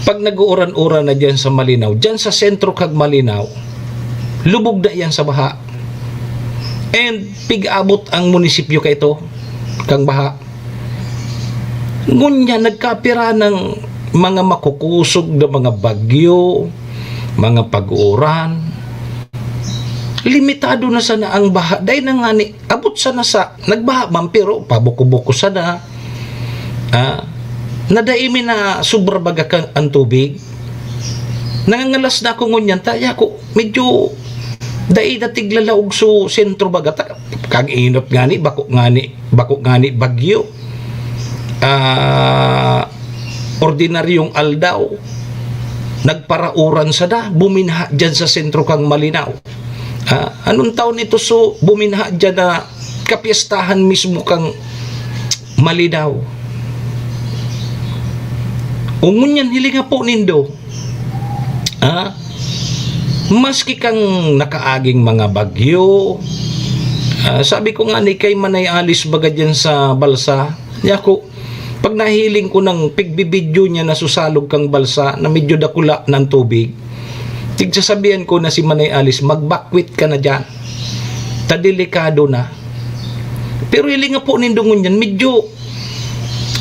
Pag nag-uuran-uran na diyan sa Malinaw, diyan sa sentro kag Malinaw, lubog na iyan sa baha. And pig-abot ang munisipyo kay to kang baha. Ngunyan, nagkapira ng mga makukusog na mga bagyo, mga pag-uuran. Limitado na sana ang baha. Dahil na nga ni, abot sana sa, nagbaha man, pero pabuko-buko sana. Ah, nadai mi na sobra baga ka ang tubig. Nangangalas na ako ngunyan, ta, ya ko, medyo dai na tiglalaog so sentro baga. Ta, kag inot ngani, bako ngani, bako ngani bagyo. Ah, ordinaryong aldaw, nagparauran sada, buminha dyan sa sentro kang Malinaw. Ah, anong taon ito so buminha dyan na kapiestahan mismo kang Malinaw? O ngunyan, hilinga po nindo, ah, maski kang nakaaging mga bagyo, ah, sabi ko nga ni kay Manay Alice baga dyan sa balsa, niya ko, pag nahiling ko ng pigbibidyo niya na susalog kang balsa na medyo dakula ng tubig, tigsasabihan ko na si Manay Alice, "Magbakwit ka na dyan. Ta delikado na." Pero hilinga po nindo ngunyan, medyo,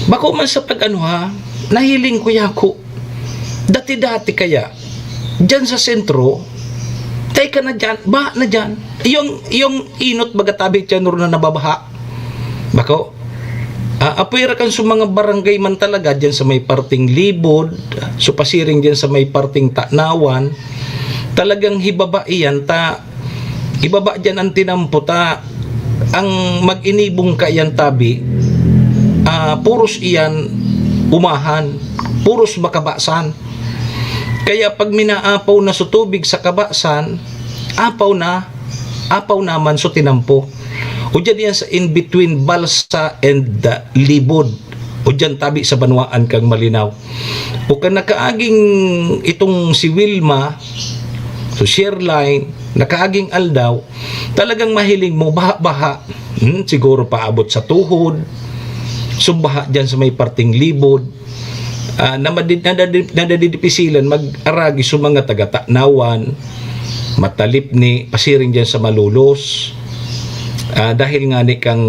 bako man sa pag-ano ha, nahiling ko yako. Dati-dati kaya, dyan sa sentro, tay ka na dyan, baha na dyan. Yung, yung inot baga tabi, Cha Nor, na nababaha. Bako, ah, apwera kan sa mga barangay man talaga, dyan sa may parting Libod, so pasiring dyan sa may parting Tanawan, talagang hibaba iyan ta, ibaba diyan ang tinampo ta, ang mag-inibong kaiyan tabi, ah, puros iyan umahan, puros makabasan. Kaya pag minaapaw na sa tubig sa kabasan, apaw na, apaw naman sa tinampo. O diyan yan sa in between Balsa and, ah, Libod. O diyan tabi sa banwaan kang Malinaw. O kan nakaaging itong si Wilma, so Sherline, nakaaging aldaw, talagang mahiling mo, baha-baha. Hmm, siguro paabot sa tuhod. So, baha dyan sa may parting Libod. Ah, na madi-, nadadi-, nadadidipisilan mag-aragi sa mga taga-Tanawan, Matalipni, pasiring dyan sa Malolos. Ah, dahil nga ni kang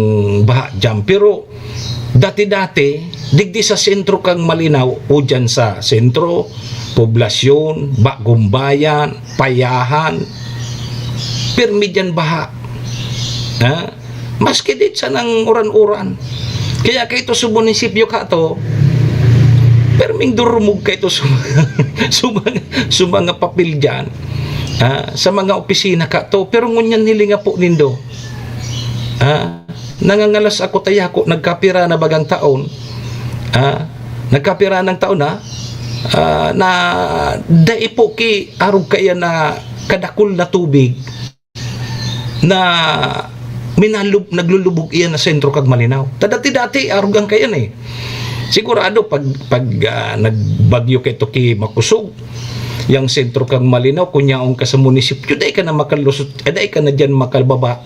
baha dyan. Pero, dati-dati, digdi sa sentro kang Malinaw, o dyan sa sentro, Poblasyon, Bagumbayan, Payahan, pirmi dyan baha. Ha? Maski di sanang uran-uran. Kaya kaito sa munisipyo kato, pirming durumog kaito sa mga, sa mga, sa mga papel dyan. Ha? Sa mga opisina kato. Pero ngunyan hilinga po nindo. Ha? Nangangalas ako, tayako, nagkapira na bagang taon. Ha? Nagkapira ng taon, ha? Ah, na dai po ki arog kaya na kadakul na tubig na minalub-, naglulubog iyan na sentro kag Malinaw. Ta dati-dati, arog ang kaiyan eh. Sigurado, pag, pag, ah, nagbagyo kay to ki makusog, yang sentro kag Malinaw, kung yaon ka sa munisipyo, dai ka na makalusot, eh, dai ka na dyan makalbaba.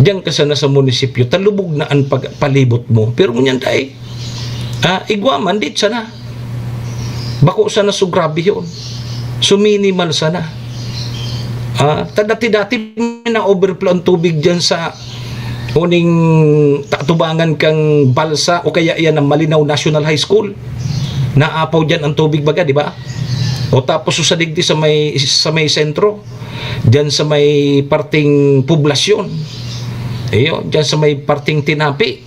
Diyan ka sana sa munisipyo, talubog na ang pag-, palibot mo. Pero ngunyan dai, ah, igwa man, di sana. Bako sana so grabe yun. So, minimal sana. Ah, ta dati-dati na-overflow ang tubig diyan sa uning ta tubangan kan Balsa o kaya iyan ang Malinao National High School. Naapaw diyan ang tubig baga, di ba? O tapos so sa digdi sa may, sa may sentro, diyan sa may parteng poblasyon. Iyo, diyan sa may parteng Tinapi.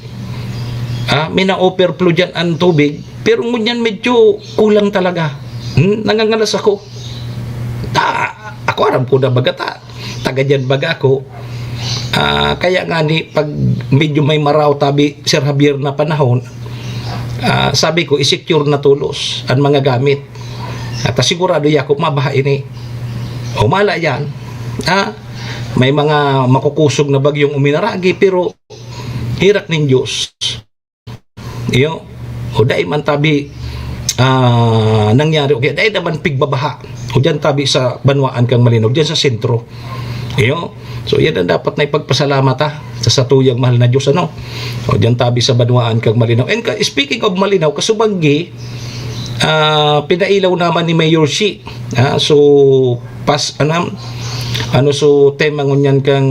Ah, mina-overflow diyan ang tubig, pero ngunyan medyo kulang talaga. Hmm, nangangalas ako. Ta ako aram ko na baga ta taga diyan baga ako. Ah, kaya ngani pag medyo may maraot tabi, Sir Javier, na panahon, ah, sabi ko, i-secure na tolos an mga gamit. At sigurado ako, mabaha ini. O mala yan, ah, may mga makukusog na bagyong uminaragi, pero herak nin Diyos. Iyo, o dai man tabi, ah, nangyari, o kaya dai naman pigbabaha. O diyan tabi sa banwaan kang Malinao, diyan sa sentro. Iyo, so yan ang dapat na ipagpasalamat, ha, sa satuyang mahal na Diyos, ano? O diyan tabi sa banwaan kang Malinao. And ka- speaking of Malinao, kasubanggi, ah, pinailaw naman ni Mayor Shi. Ah, so, pas, ano, ano, so, tema ngunyan kang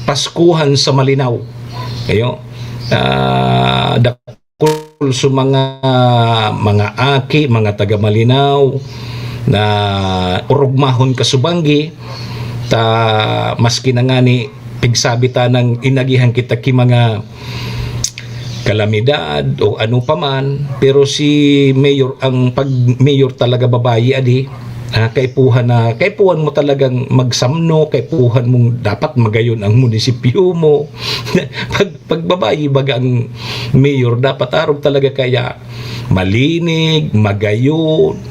Paskuhan sa Malinao. Iyo, ah, dakul so mga, mga aki, mga taga Malinao na orogmahon kasubanggi, ta maski na ngani pigsabi ta nang inagihan kita ki mga kalamidad o ano pa man, pero si mayor, ang pag mayor talaga babayi adi, ah, kaipuhan na, kaipuhan mo talagang magsamno, kaipuhan mong dapat magayon ang munisipyo mo. Pag, pag babayi baga ang mayor, dapat arog talaga kaya malinig, magayon.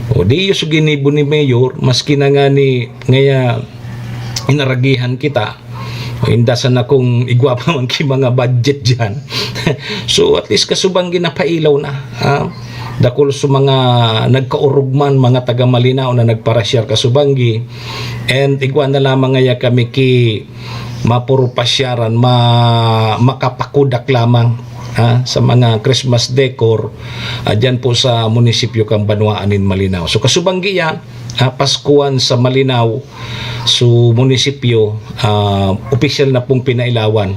O di, yung ginibo ni mayor, maski na nga ni, ngaya inaragihan kita, o inda sana kung igwa pa man ki mga budget diyan. So, at least kasubanggi napailaw na, ha? Dakul sa mga nagkaurog man, mga taga Malinao na nagparasyar kasubanggi. And igwa na lamang ngaya kami ki mapurupasyaran, ma-, makapakudak lamang, ha, sa mga Christmas decor, ah, dyan po sa munisipyo kan Banwaan nin Malinao. So, kasubanggi yan, ah, Paskuhan sa Malinao, so, munisipyo, ah, opisyal na pong pinailawan,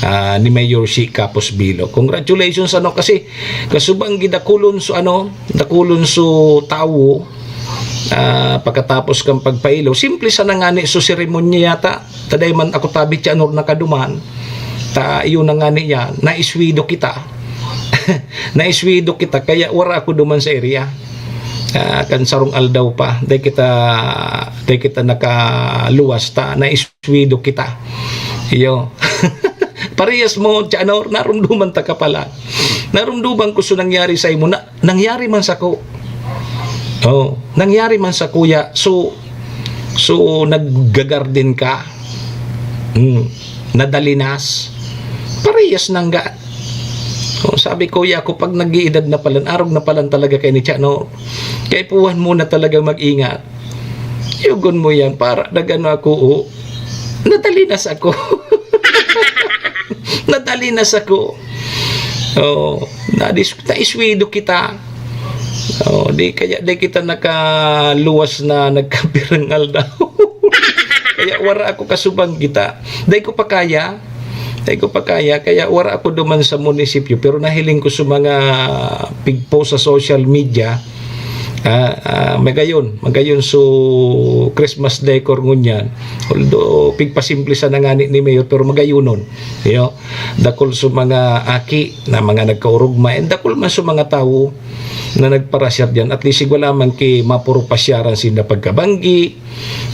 ah, ni Mayor Shi Capos Bilo. Congratulations, ano, kasi kasubanggi dakulon so, ano, dakulon so tawo, ah, pagkatapos kan pagpailaw. Simple sana ngani so seremonya yata. Taday man ako tabi, Tiyan, or nakaduman. Ta, iyo na ngani yan. Naiswido kita. Naiswido kita, kaya wara ako duman sa area. Ah, kan sarong aldaw pa. Dai kita, dai kita nakaluwas ta. Naiswido kita. Iyo. Parehas mo, Tiyan, or narumduman ta ka pala. Narumduman ko so nangyari sa imo na nangyari man sako. Oh, nangyari man sa kuya. So, so naggagarden ka. Hmm. Nadalinas. Parehas nangga. Oh, sabi ko, "Kuya, ako pag nag-iidad na palan, arog na palan talaga kay ni Tiyan, no? Kaipuhan mo na talaga mag-ingat." Yugon mo yan, para nagano ako, oh. Nadalinas ako. Nadalinas ako. Oh, nadis-, naiswido kita. Oh, di kaya, di kita nakaluwas na nagkapirang aldaw. Kaya wara ako kasubang kita. Dai ko pa kaya. Dai ko pa kaya. Kaya wara ako duman sa munisipyo. Pero nahiling ko sa mga pigpost sa social media. Ah, ah, magayon. Magayon so Christmas decor ngunyan. Although, pigpasimple sana ngani ni Mayor, pero magayonon. Iyo, dakul so mga aki na mga nagkaurugma, and dakul man so mga tawo na nagparasyar diyan. At least, igwa lamang ki mapuro pasyaran sinda pagkabanggi,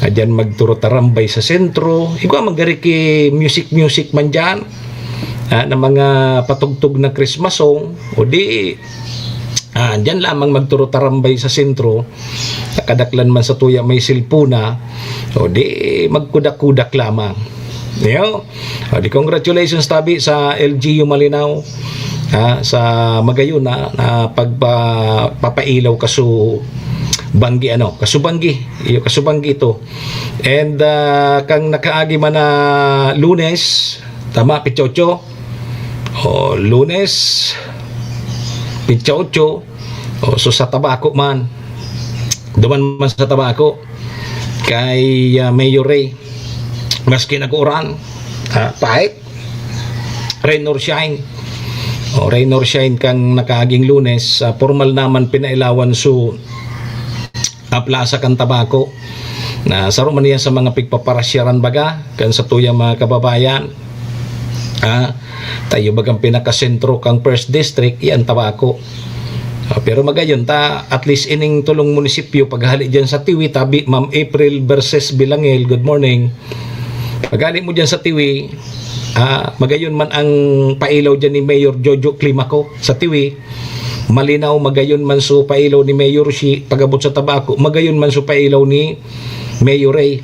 ah, diyan magturo tarambay sa sentro. Igwa man gari ki music-music man diyan, ah, na mga patugtog na Christmas song. O di, ah, diyan lamang magturo tarambay sa sentro. Kadaklan man sa tuya may silpuna. O di, magkudak-kudak lamang. Iyo. O di, congratulations tabi sa L G U Malinao, ha, sa magayon na, na pagpa-, papailaw kasu banggi, ano, kasubanggi. Iyo, kasubanggi ito. And, ah, kang nakaagi man na Lunes, tama, pitsa otso? O, Lunes, pitsa otso. O, so sa Tabaco man, Duman man sa Tabaco, kay, ah, Mayor Ray, maski nag-uuran, ah, pahit, rain or shine. O, rain or shine kan nakaaging Lunes, ah, pormal naman pinailawan su, ah, Plaza kan Tabaco. Na saro man niya sa mga pigpaparasyaran baga kan satuyang mga kababayan. Ah, tayo bagang pinakasentro kang First District, yan, Tabaco. Ah, pero magayon ta, at least ining tulong munisipyo, paghali dyan sa Tiwi, tabi, Ma'am April versus Bilangel, good morning. Paghali mo dyan sa Tiwi, ah, magayon man ang pailaw dyan ni Mayor Jojo Climaco sa Tiwi. Malinaw, magayon man so pailaw ni Mayor Shi, pag-abot sa Tabaco, magayon man so pailaw ni Mayor Ray.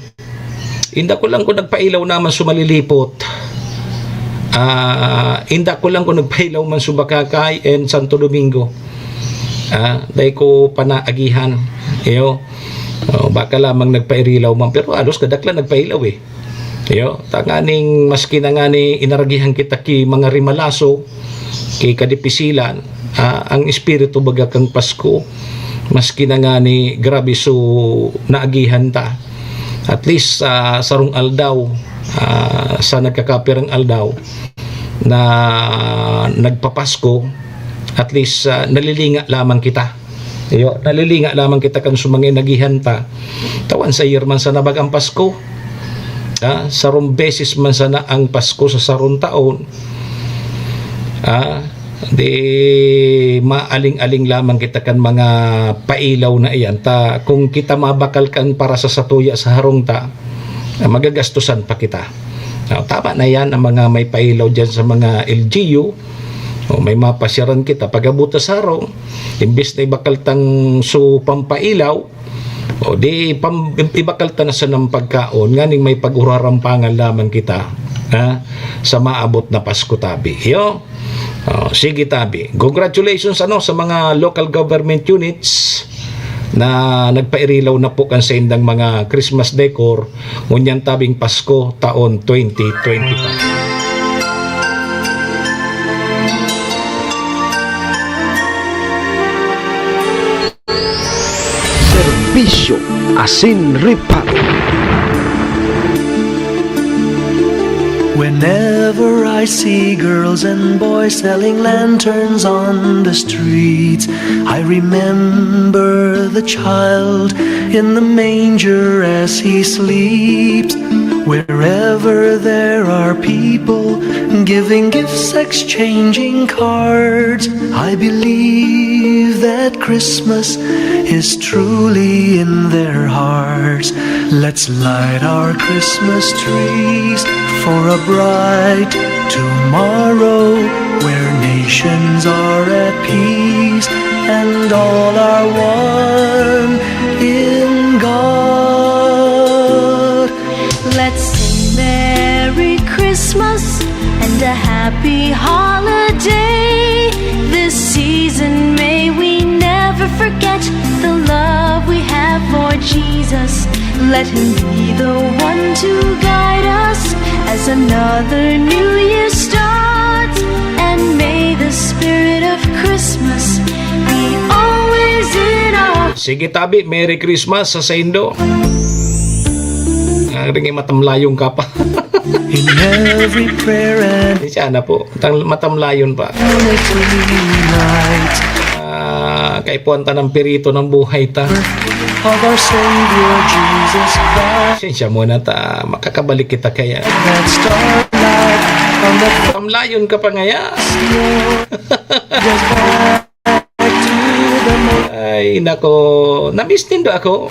Inda ko lang kung nagpailaw naman so Malilipot. Ah, inda ko lang kung nagpailaw man so Bacacay and Santo Domingo. Ah, dai ko pa naagihan. Iyo. Oh, baka lamang nagpairilaw man, pero halos kadaklan nagpailaw eh. Iyo, tanganing maski na nga ni inaragihan kita ki mga rimalaso, ki kadipisilan, ah, ang espiritu baga kang Pasko, maski na nga ni grabe so naagihan ta. At least, ah, sarong aldaw, ah, sa nagkakapirang aldaw na nagpapasko, at least, ah, nalilinga lamang kita. Iyo, nalilinga lamang kita kan sumangin nagihan ta. Tawan sa year man sana bag ang Pasko. Ah, sarong beses man sana ang Pasko sa sarong taon. Ah, di maaling-aling lamang kita kan mga pailaw na iyan. Ta, kung kita mabakal kan para sa satuya sa harong ta, ah, magagastusan pa kita. Ah, tama na yan ang mga may pailaw dyan sa mga L G U. O, may mapasyaran kita. Pag-abot sa harong, imbes na ibakal tang so pampailaw, o di pam-, ibakal ta na sa nang pagkaon, nganing may pag-urarampangan lamang kita, ha, sa maabot na Pasko tabi. Iyo? O, sige tabi. Congratulations, ano, sa mga local government units na nagpairilaw na po kan saindang mga Christmas decor, ngunyan tabing Pasko, taon twenty twenty-five. Serbisyo asin reparo. Whenever I see girls and boys selling lanterns on the streets, I remember the child in the manger as he sleeps. Wherever there are people giving gifts, exchanging cards, I believe that Christmas is truly in their hearts. Let's light our Christmas trees for a bright tomorrow where nations are at peace and all are one in God. Let's sing Merry Christmas and a Happy Holiday. This season, may we never forget the love we have for Jesus. Let him be the one to guide us as another new year starts. And may the spirit of Christmas be always in our Sige tabi, Merry Christmas sa saindo. Ang ringi matamlayong ka pa. In every prayer and Siya na po, tang-, matamlayon pa. Unity night. Ah, kaipuhan ta ng pirito ng buhay ta. Of our Savior Jesus Christ. Sensya mo na ta, makakabalik kita kaya. That starlight on the Matamlayon ka pa ngaya. Just back to the mo- Ay, nako. Namiss nindo ako.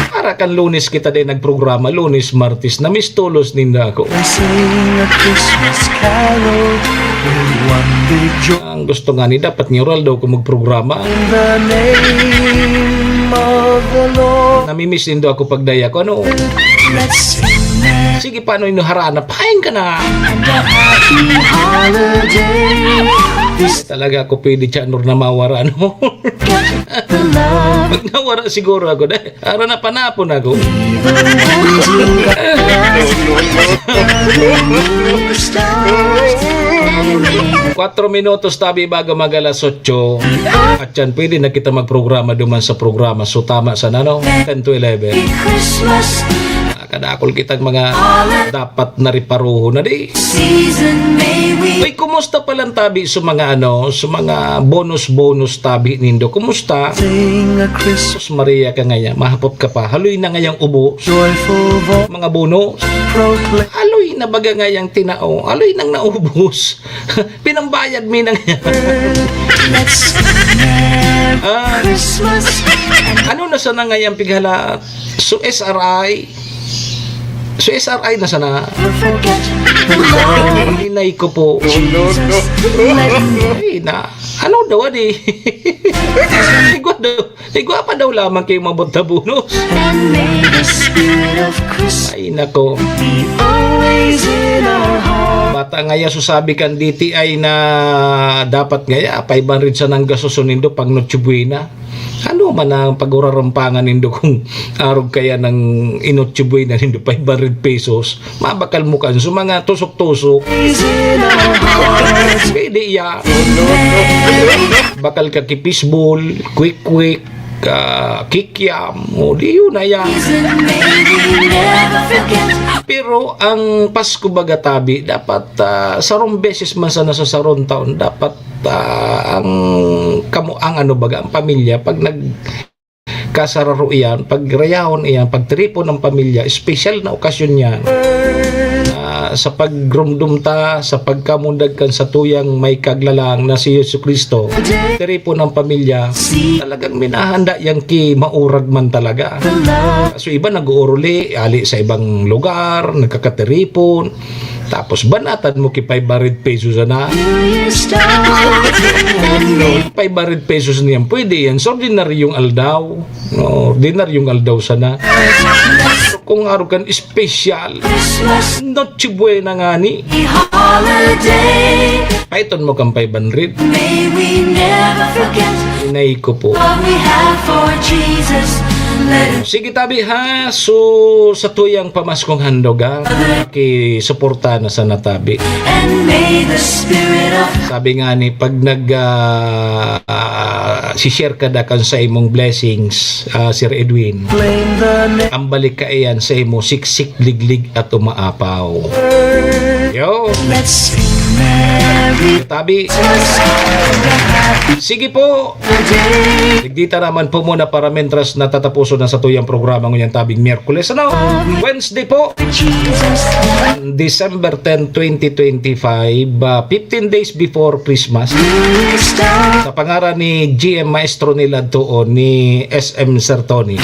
Para kan Lunes kita din nagprograma. Lunes, Martes. Namiss tolos nindo ako. Sing a Christmas carol with one big joy. Ang gusto nga ni, dapat ni Oral daw ko magprograma. In the name of the Lord. Namimiss nindo ako pagdaya ko. Ano? Let's sing Merry Sige, paano yung harana? Pain ka na. And a happy holiday. This Talaga ako pwede dyan, or na mawara, no? The love. Pag nawara siguro ako, dahil ara na panapon ako. Stars and Kwatro minutos tabi bago mag alas otso. At yan, pwede na kita magprograma duman sa programa. So, tama sa ano, ten to eleven. Christmas. Kadakol kitang mga dapat na reparuhon na di. Season may we Uy, kumusta palan tabi sa mga ano, sa mga bonus-bonus tabi nindo? Kumusta? Sing a Christmas Sus Maria ka ngaya, mahapot ka pa. Haloy na ngayang ubo. Joyful voice Mga bonus. Proclaim. Haloy na baga ngayang tinao. Haloy nang naubos. Pinambayad mi na ngaya. Let's Merry Ah. Christmas. Ano na sana ngayang pighala? So, S R I? So, S R I na sana. Forget the Lord Inay ko po. Jesus. Let me Ay, na. Ano daw, di? Igwa daw. Igwa pa daw lamang kayo mabot na bonus. And may the spirit of Christmas Ay, nako. Be always in our heart. Bata ngaya susabi kan D T I na dapat ngaya, five hundred sa nang gasos nindo pag Noche Buena. Ano man ang pag-urarampangan nindo kung arog kaya ng Noche Buena nindo, five hundred pesos? Mabakal mo kan so mga tusok-tusok. Pwede iya. Bakal ka ki fishball, quick-quick, ka kikiam. O, di yun na yan. Pero ang Pasko baga tabi, dapat, ah, sarong beses man sana sa sarong taon, dapat, ah, ang kamo-, ang ano baga, ang pamilya, pag nag- kasararo iyan, pagrayahon iyan, pagtiripon ng pamilya, espesyal na okasyon yan. Ah, sa pagrumdom ta, sa pagkamundag kan satuyang may kaglalang na si Jesu Cristo, tiripon ng pamilya, talagang minahanda yang ki maurag man talaga. So, iba nag-uuruli, ali sa ibang lugar, nagkakatiripon, tapos banatan mo ki five hundred pesos sana. Five hundred pesos niyan, pwede yan. Sa ordinaryong aldaw. No, ordinaryong aldaw sana. Kung araw kan espesyal. Noche Buena ngani. Holiday. Paiton mo kang five hundred. May we never forget Inay ko po. What we have for Jesus. Let it Sige, tabi, ha. So, sa tuyang pamaskong handog, ha, pakisuporta na sana, tabi. And may the spirit of Sabi nga ni, pag nag, ah, ah, si-share ka da kan sa imong blessings, ah, Sir Edwin, Claim the name. Ang balik ka iyan sa imo, siksik, liglig at umaapaw. Yo. Let's sing merry Tabi. Christmas. Sige po. Digdi ta naman po muna para mentras natatapuson na sa tuyang programa ngunyan tabing Miyerkules, ano? Wednesday po, December ten, twenty twenty-five, ah, fifteen days before Christmas. Sa pangaran ni G M Maestro Nilad Tuon, ni S M Sir Tony.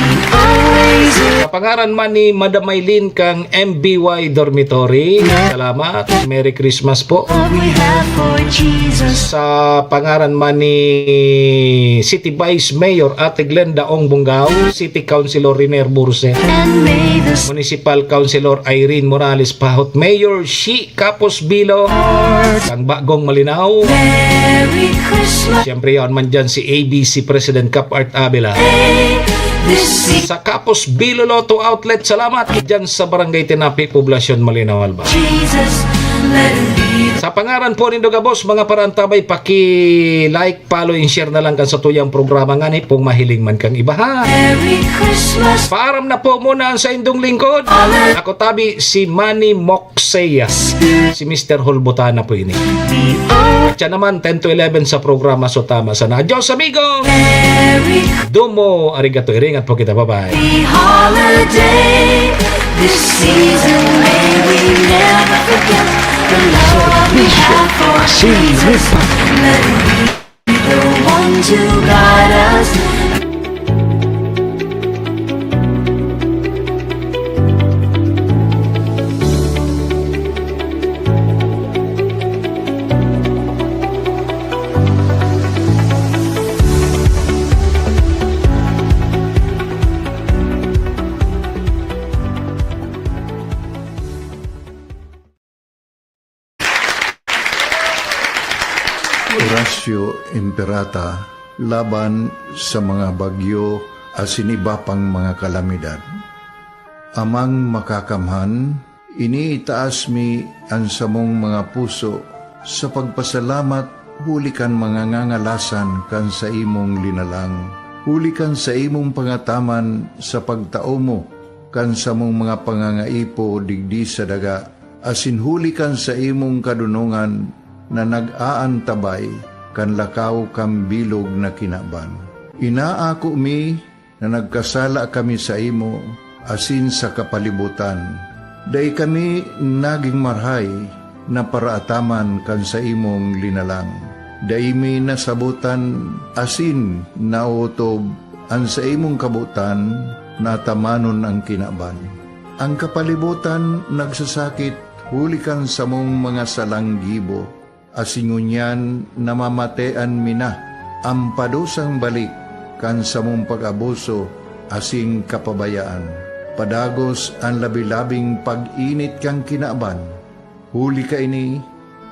Sa pangaran man ni Madam Maylin kang M B Y Dormitory. Salamat. Merry Christmas po. All we have for Jesus. Sa pangaran man ni City Vice Mayor Ate Glenda Ong Bungao, City Councilor Riner Burse, And may the Municipal Councilor Irene Morales Pahot, Mayor Shi Kapos Bilo, ang Bagong Malinaw. Merry Christmas. Siyempre, yaon man dyan si A B C President Cap Art Abela. This Sa Kapos Bilo Lotto Outlet, salamat dyan sa Barangay Tinapi, Poblacion Malinaw, Albay. Jesus, let him be the Sa pangaran po nindo gabos, mga parantabay, paki-like, follow, and share na lang kan sa tuyang programa ngani kung mahiling man kang ibahan. Merry Christmas. Paaram na po muna ang sa indong lingkod. Ako tabi, si Manny Moksey. Si Mister Holbotana po ini. Siya naman, ten to eleven sa programa, so tama sana. Adios, amigo! Merry Domo, arigato, iringat po kita. Bye-bye. Happy holiday. This season may we never forget the love we have for Jesus. Let him be the one to guide us. Horacio Imperata laban sa mga bagyo asin iba pang mga kalamidad. Amang Makakamhan, iniitaas mi an samong mga puso sa pagpasalamat huli kan mga ngangalasan kan saimong linalang, huli kan saimong pangataman sa pagtao mo kan samong mga pangangaipo digdi sa daga, asin huli kan saimong kadonongan na nag-aantabay kan lakaw kan bilog na kinaban. Inaako mi na nagkasala kami saimo asin sa kapalibotan. Dai kami nagin marahay na paraataman kan saimong linalang. Dai mi nasabotan asin naotob an saimong kabotan na atamanon an kinaban. An kapalibotan nagsasakit huli kan samong mga salang gibo, asin ngunyan namamatean mi na an padusang balik kan samong pag-abuso asin kapabayaan. Padagos an labi-labing pag-init kan kinaban. Huli kaini,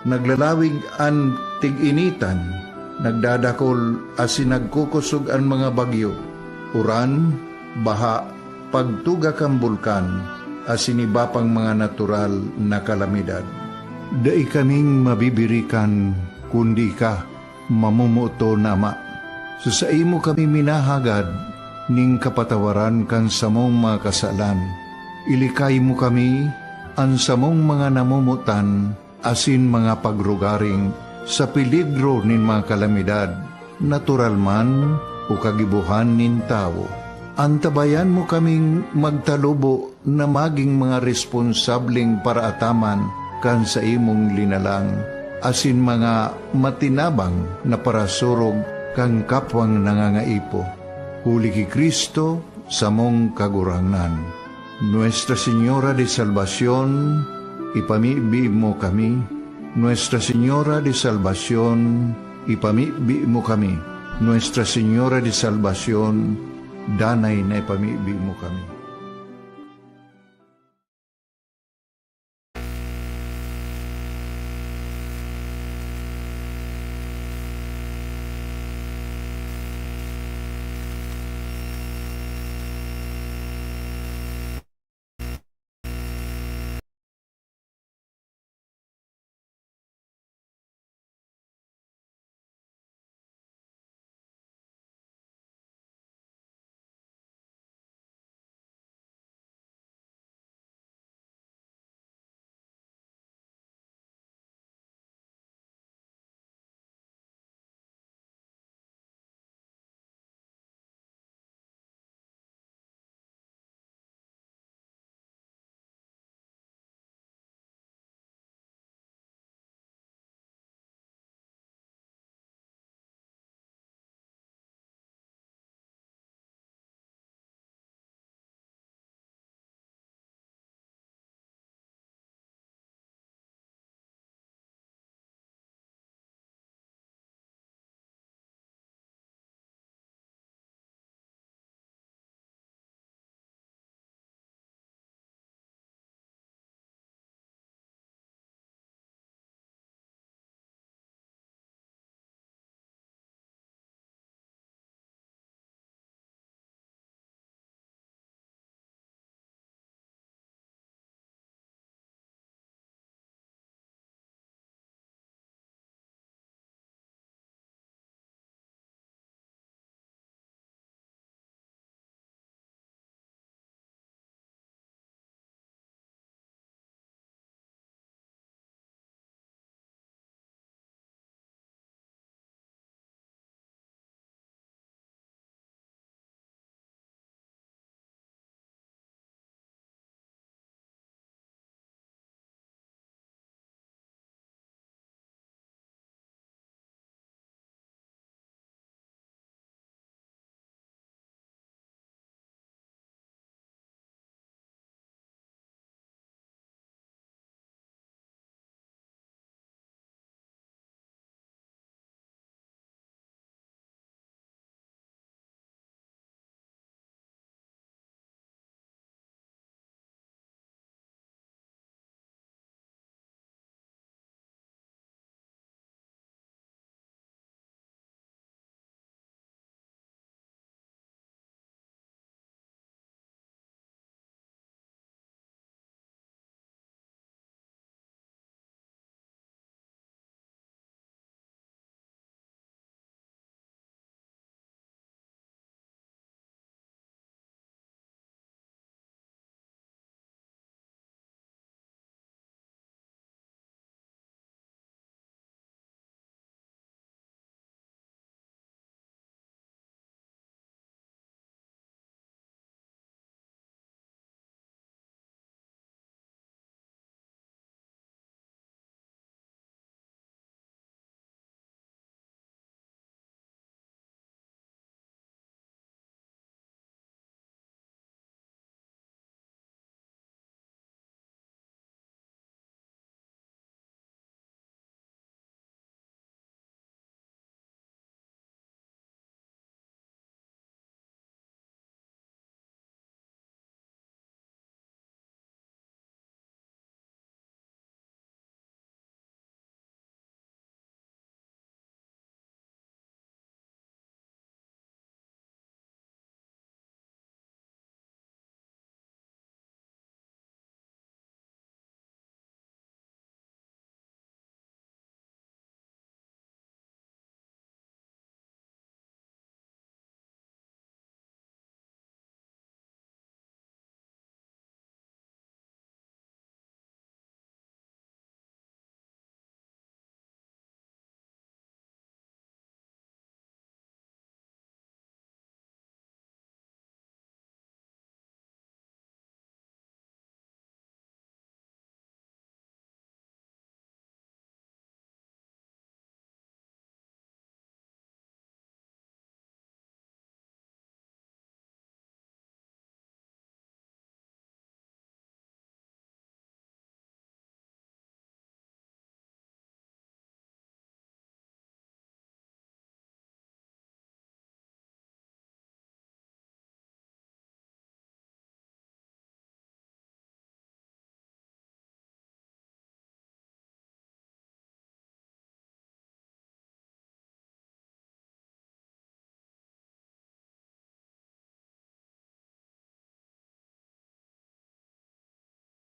naglalawig an tig-initan, nagdadakol asin nagkukosog an mga bagyo, uran, baha, pagtuga kan bulkan, asin iba pang mga natural na kalamidad. Dai kaming mabibirikan, kundi ika, mamomoton na Ama. Sa saimo kami minahagad ning kapatawaran kan samong mga kasalan. Ilikay mo kami, an samong mga namomotan, asin mga pagrugaring sa peligro nin mga kalamidad, natural man o kagibohan nin tawo. Antabayan mo kaming magtalubo na magin mga responsableng paraataman kan saimong linalang, asin mga matinabang na parasurog kan kapwang nangangaipo. Huli ki Cristo, samong Kagurangnan. Nuestra Señora de Salvacion, ipamibi mo kami. Nuestra Señora de Salvacion, ipamibi mo kami. Nuestra Señora de Salvacion, danay na ipamibi mo kami.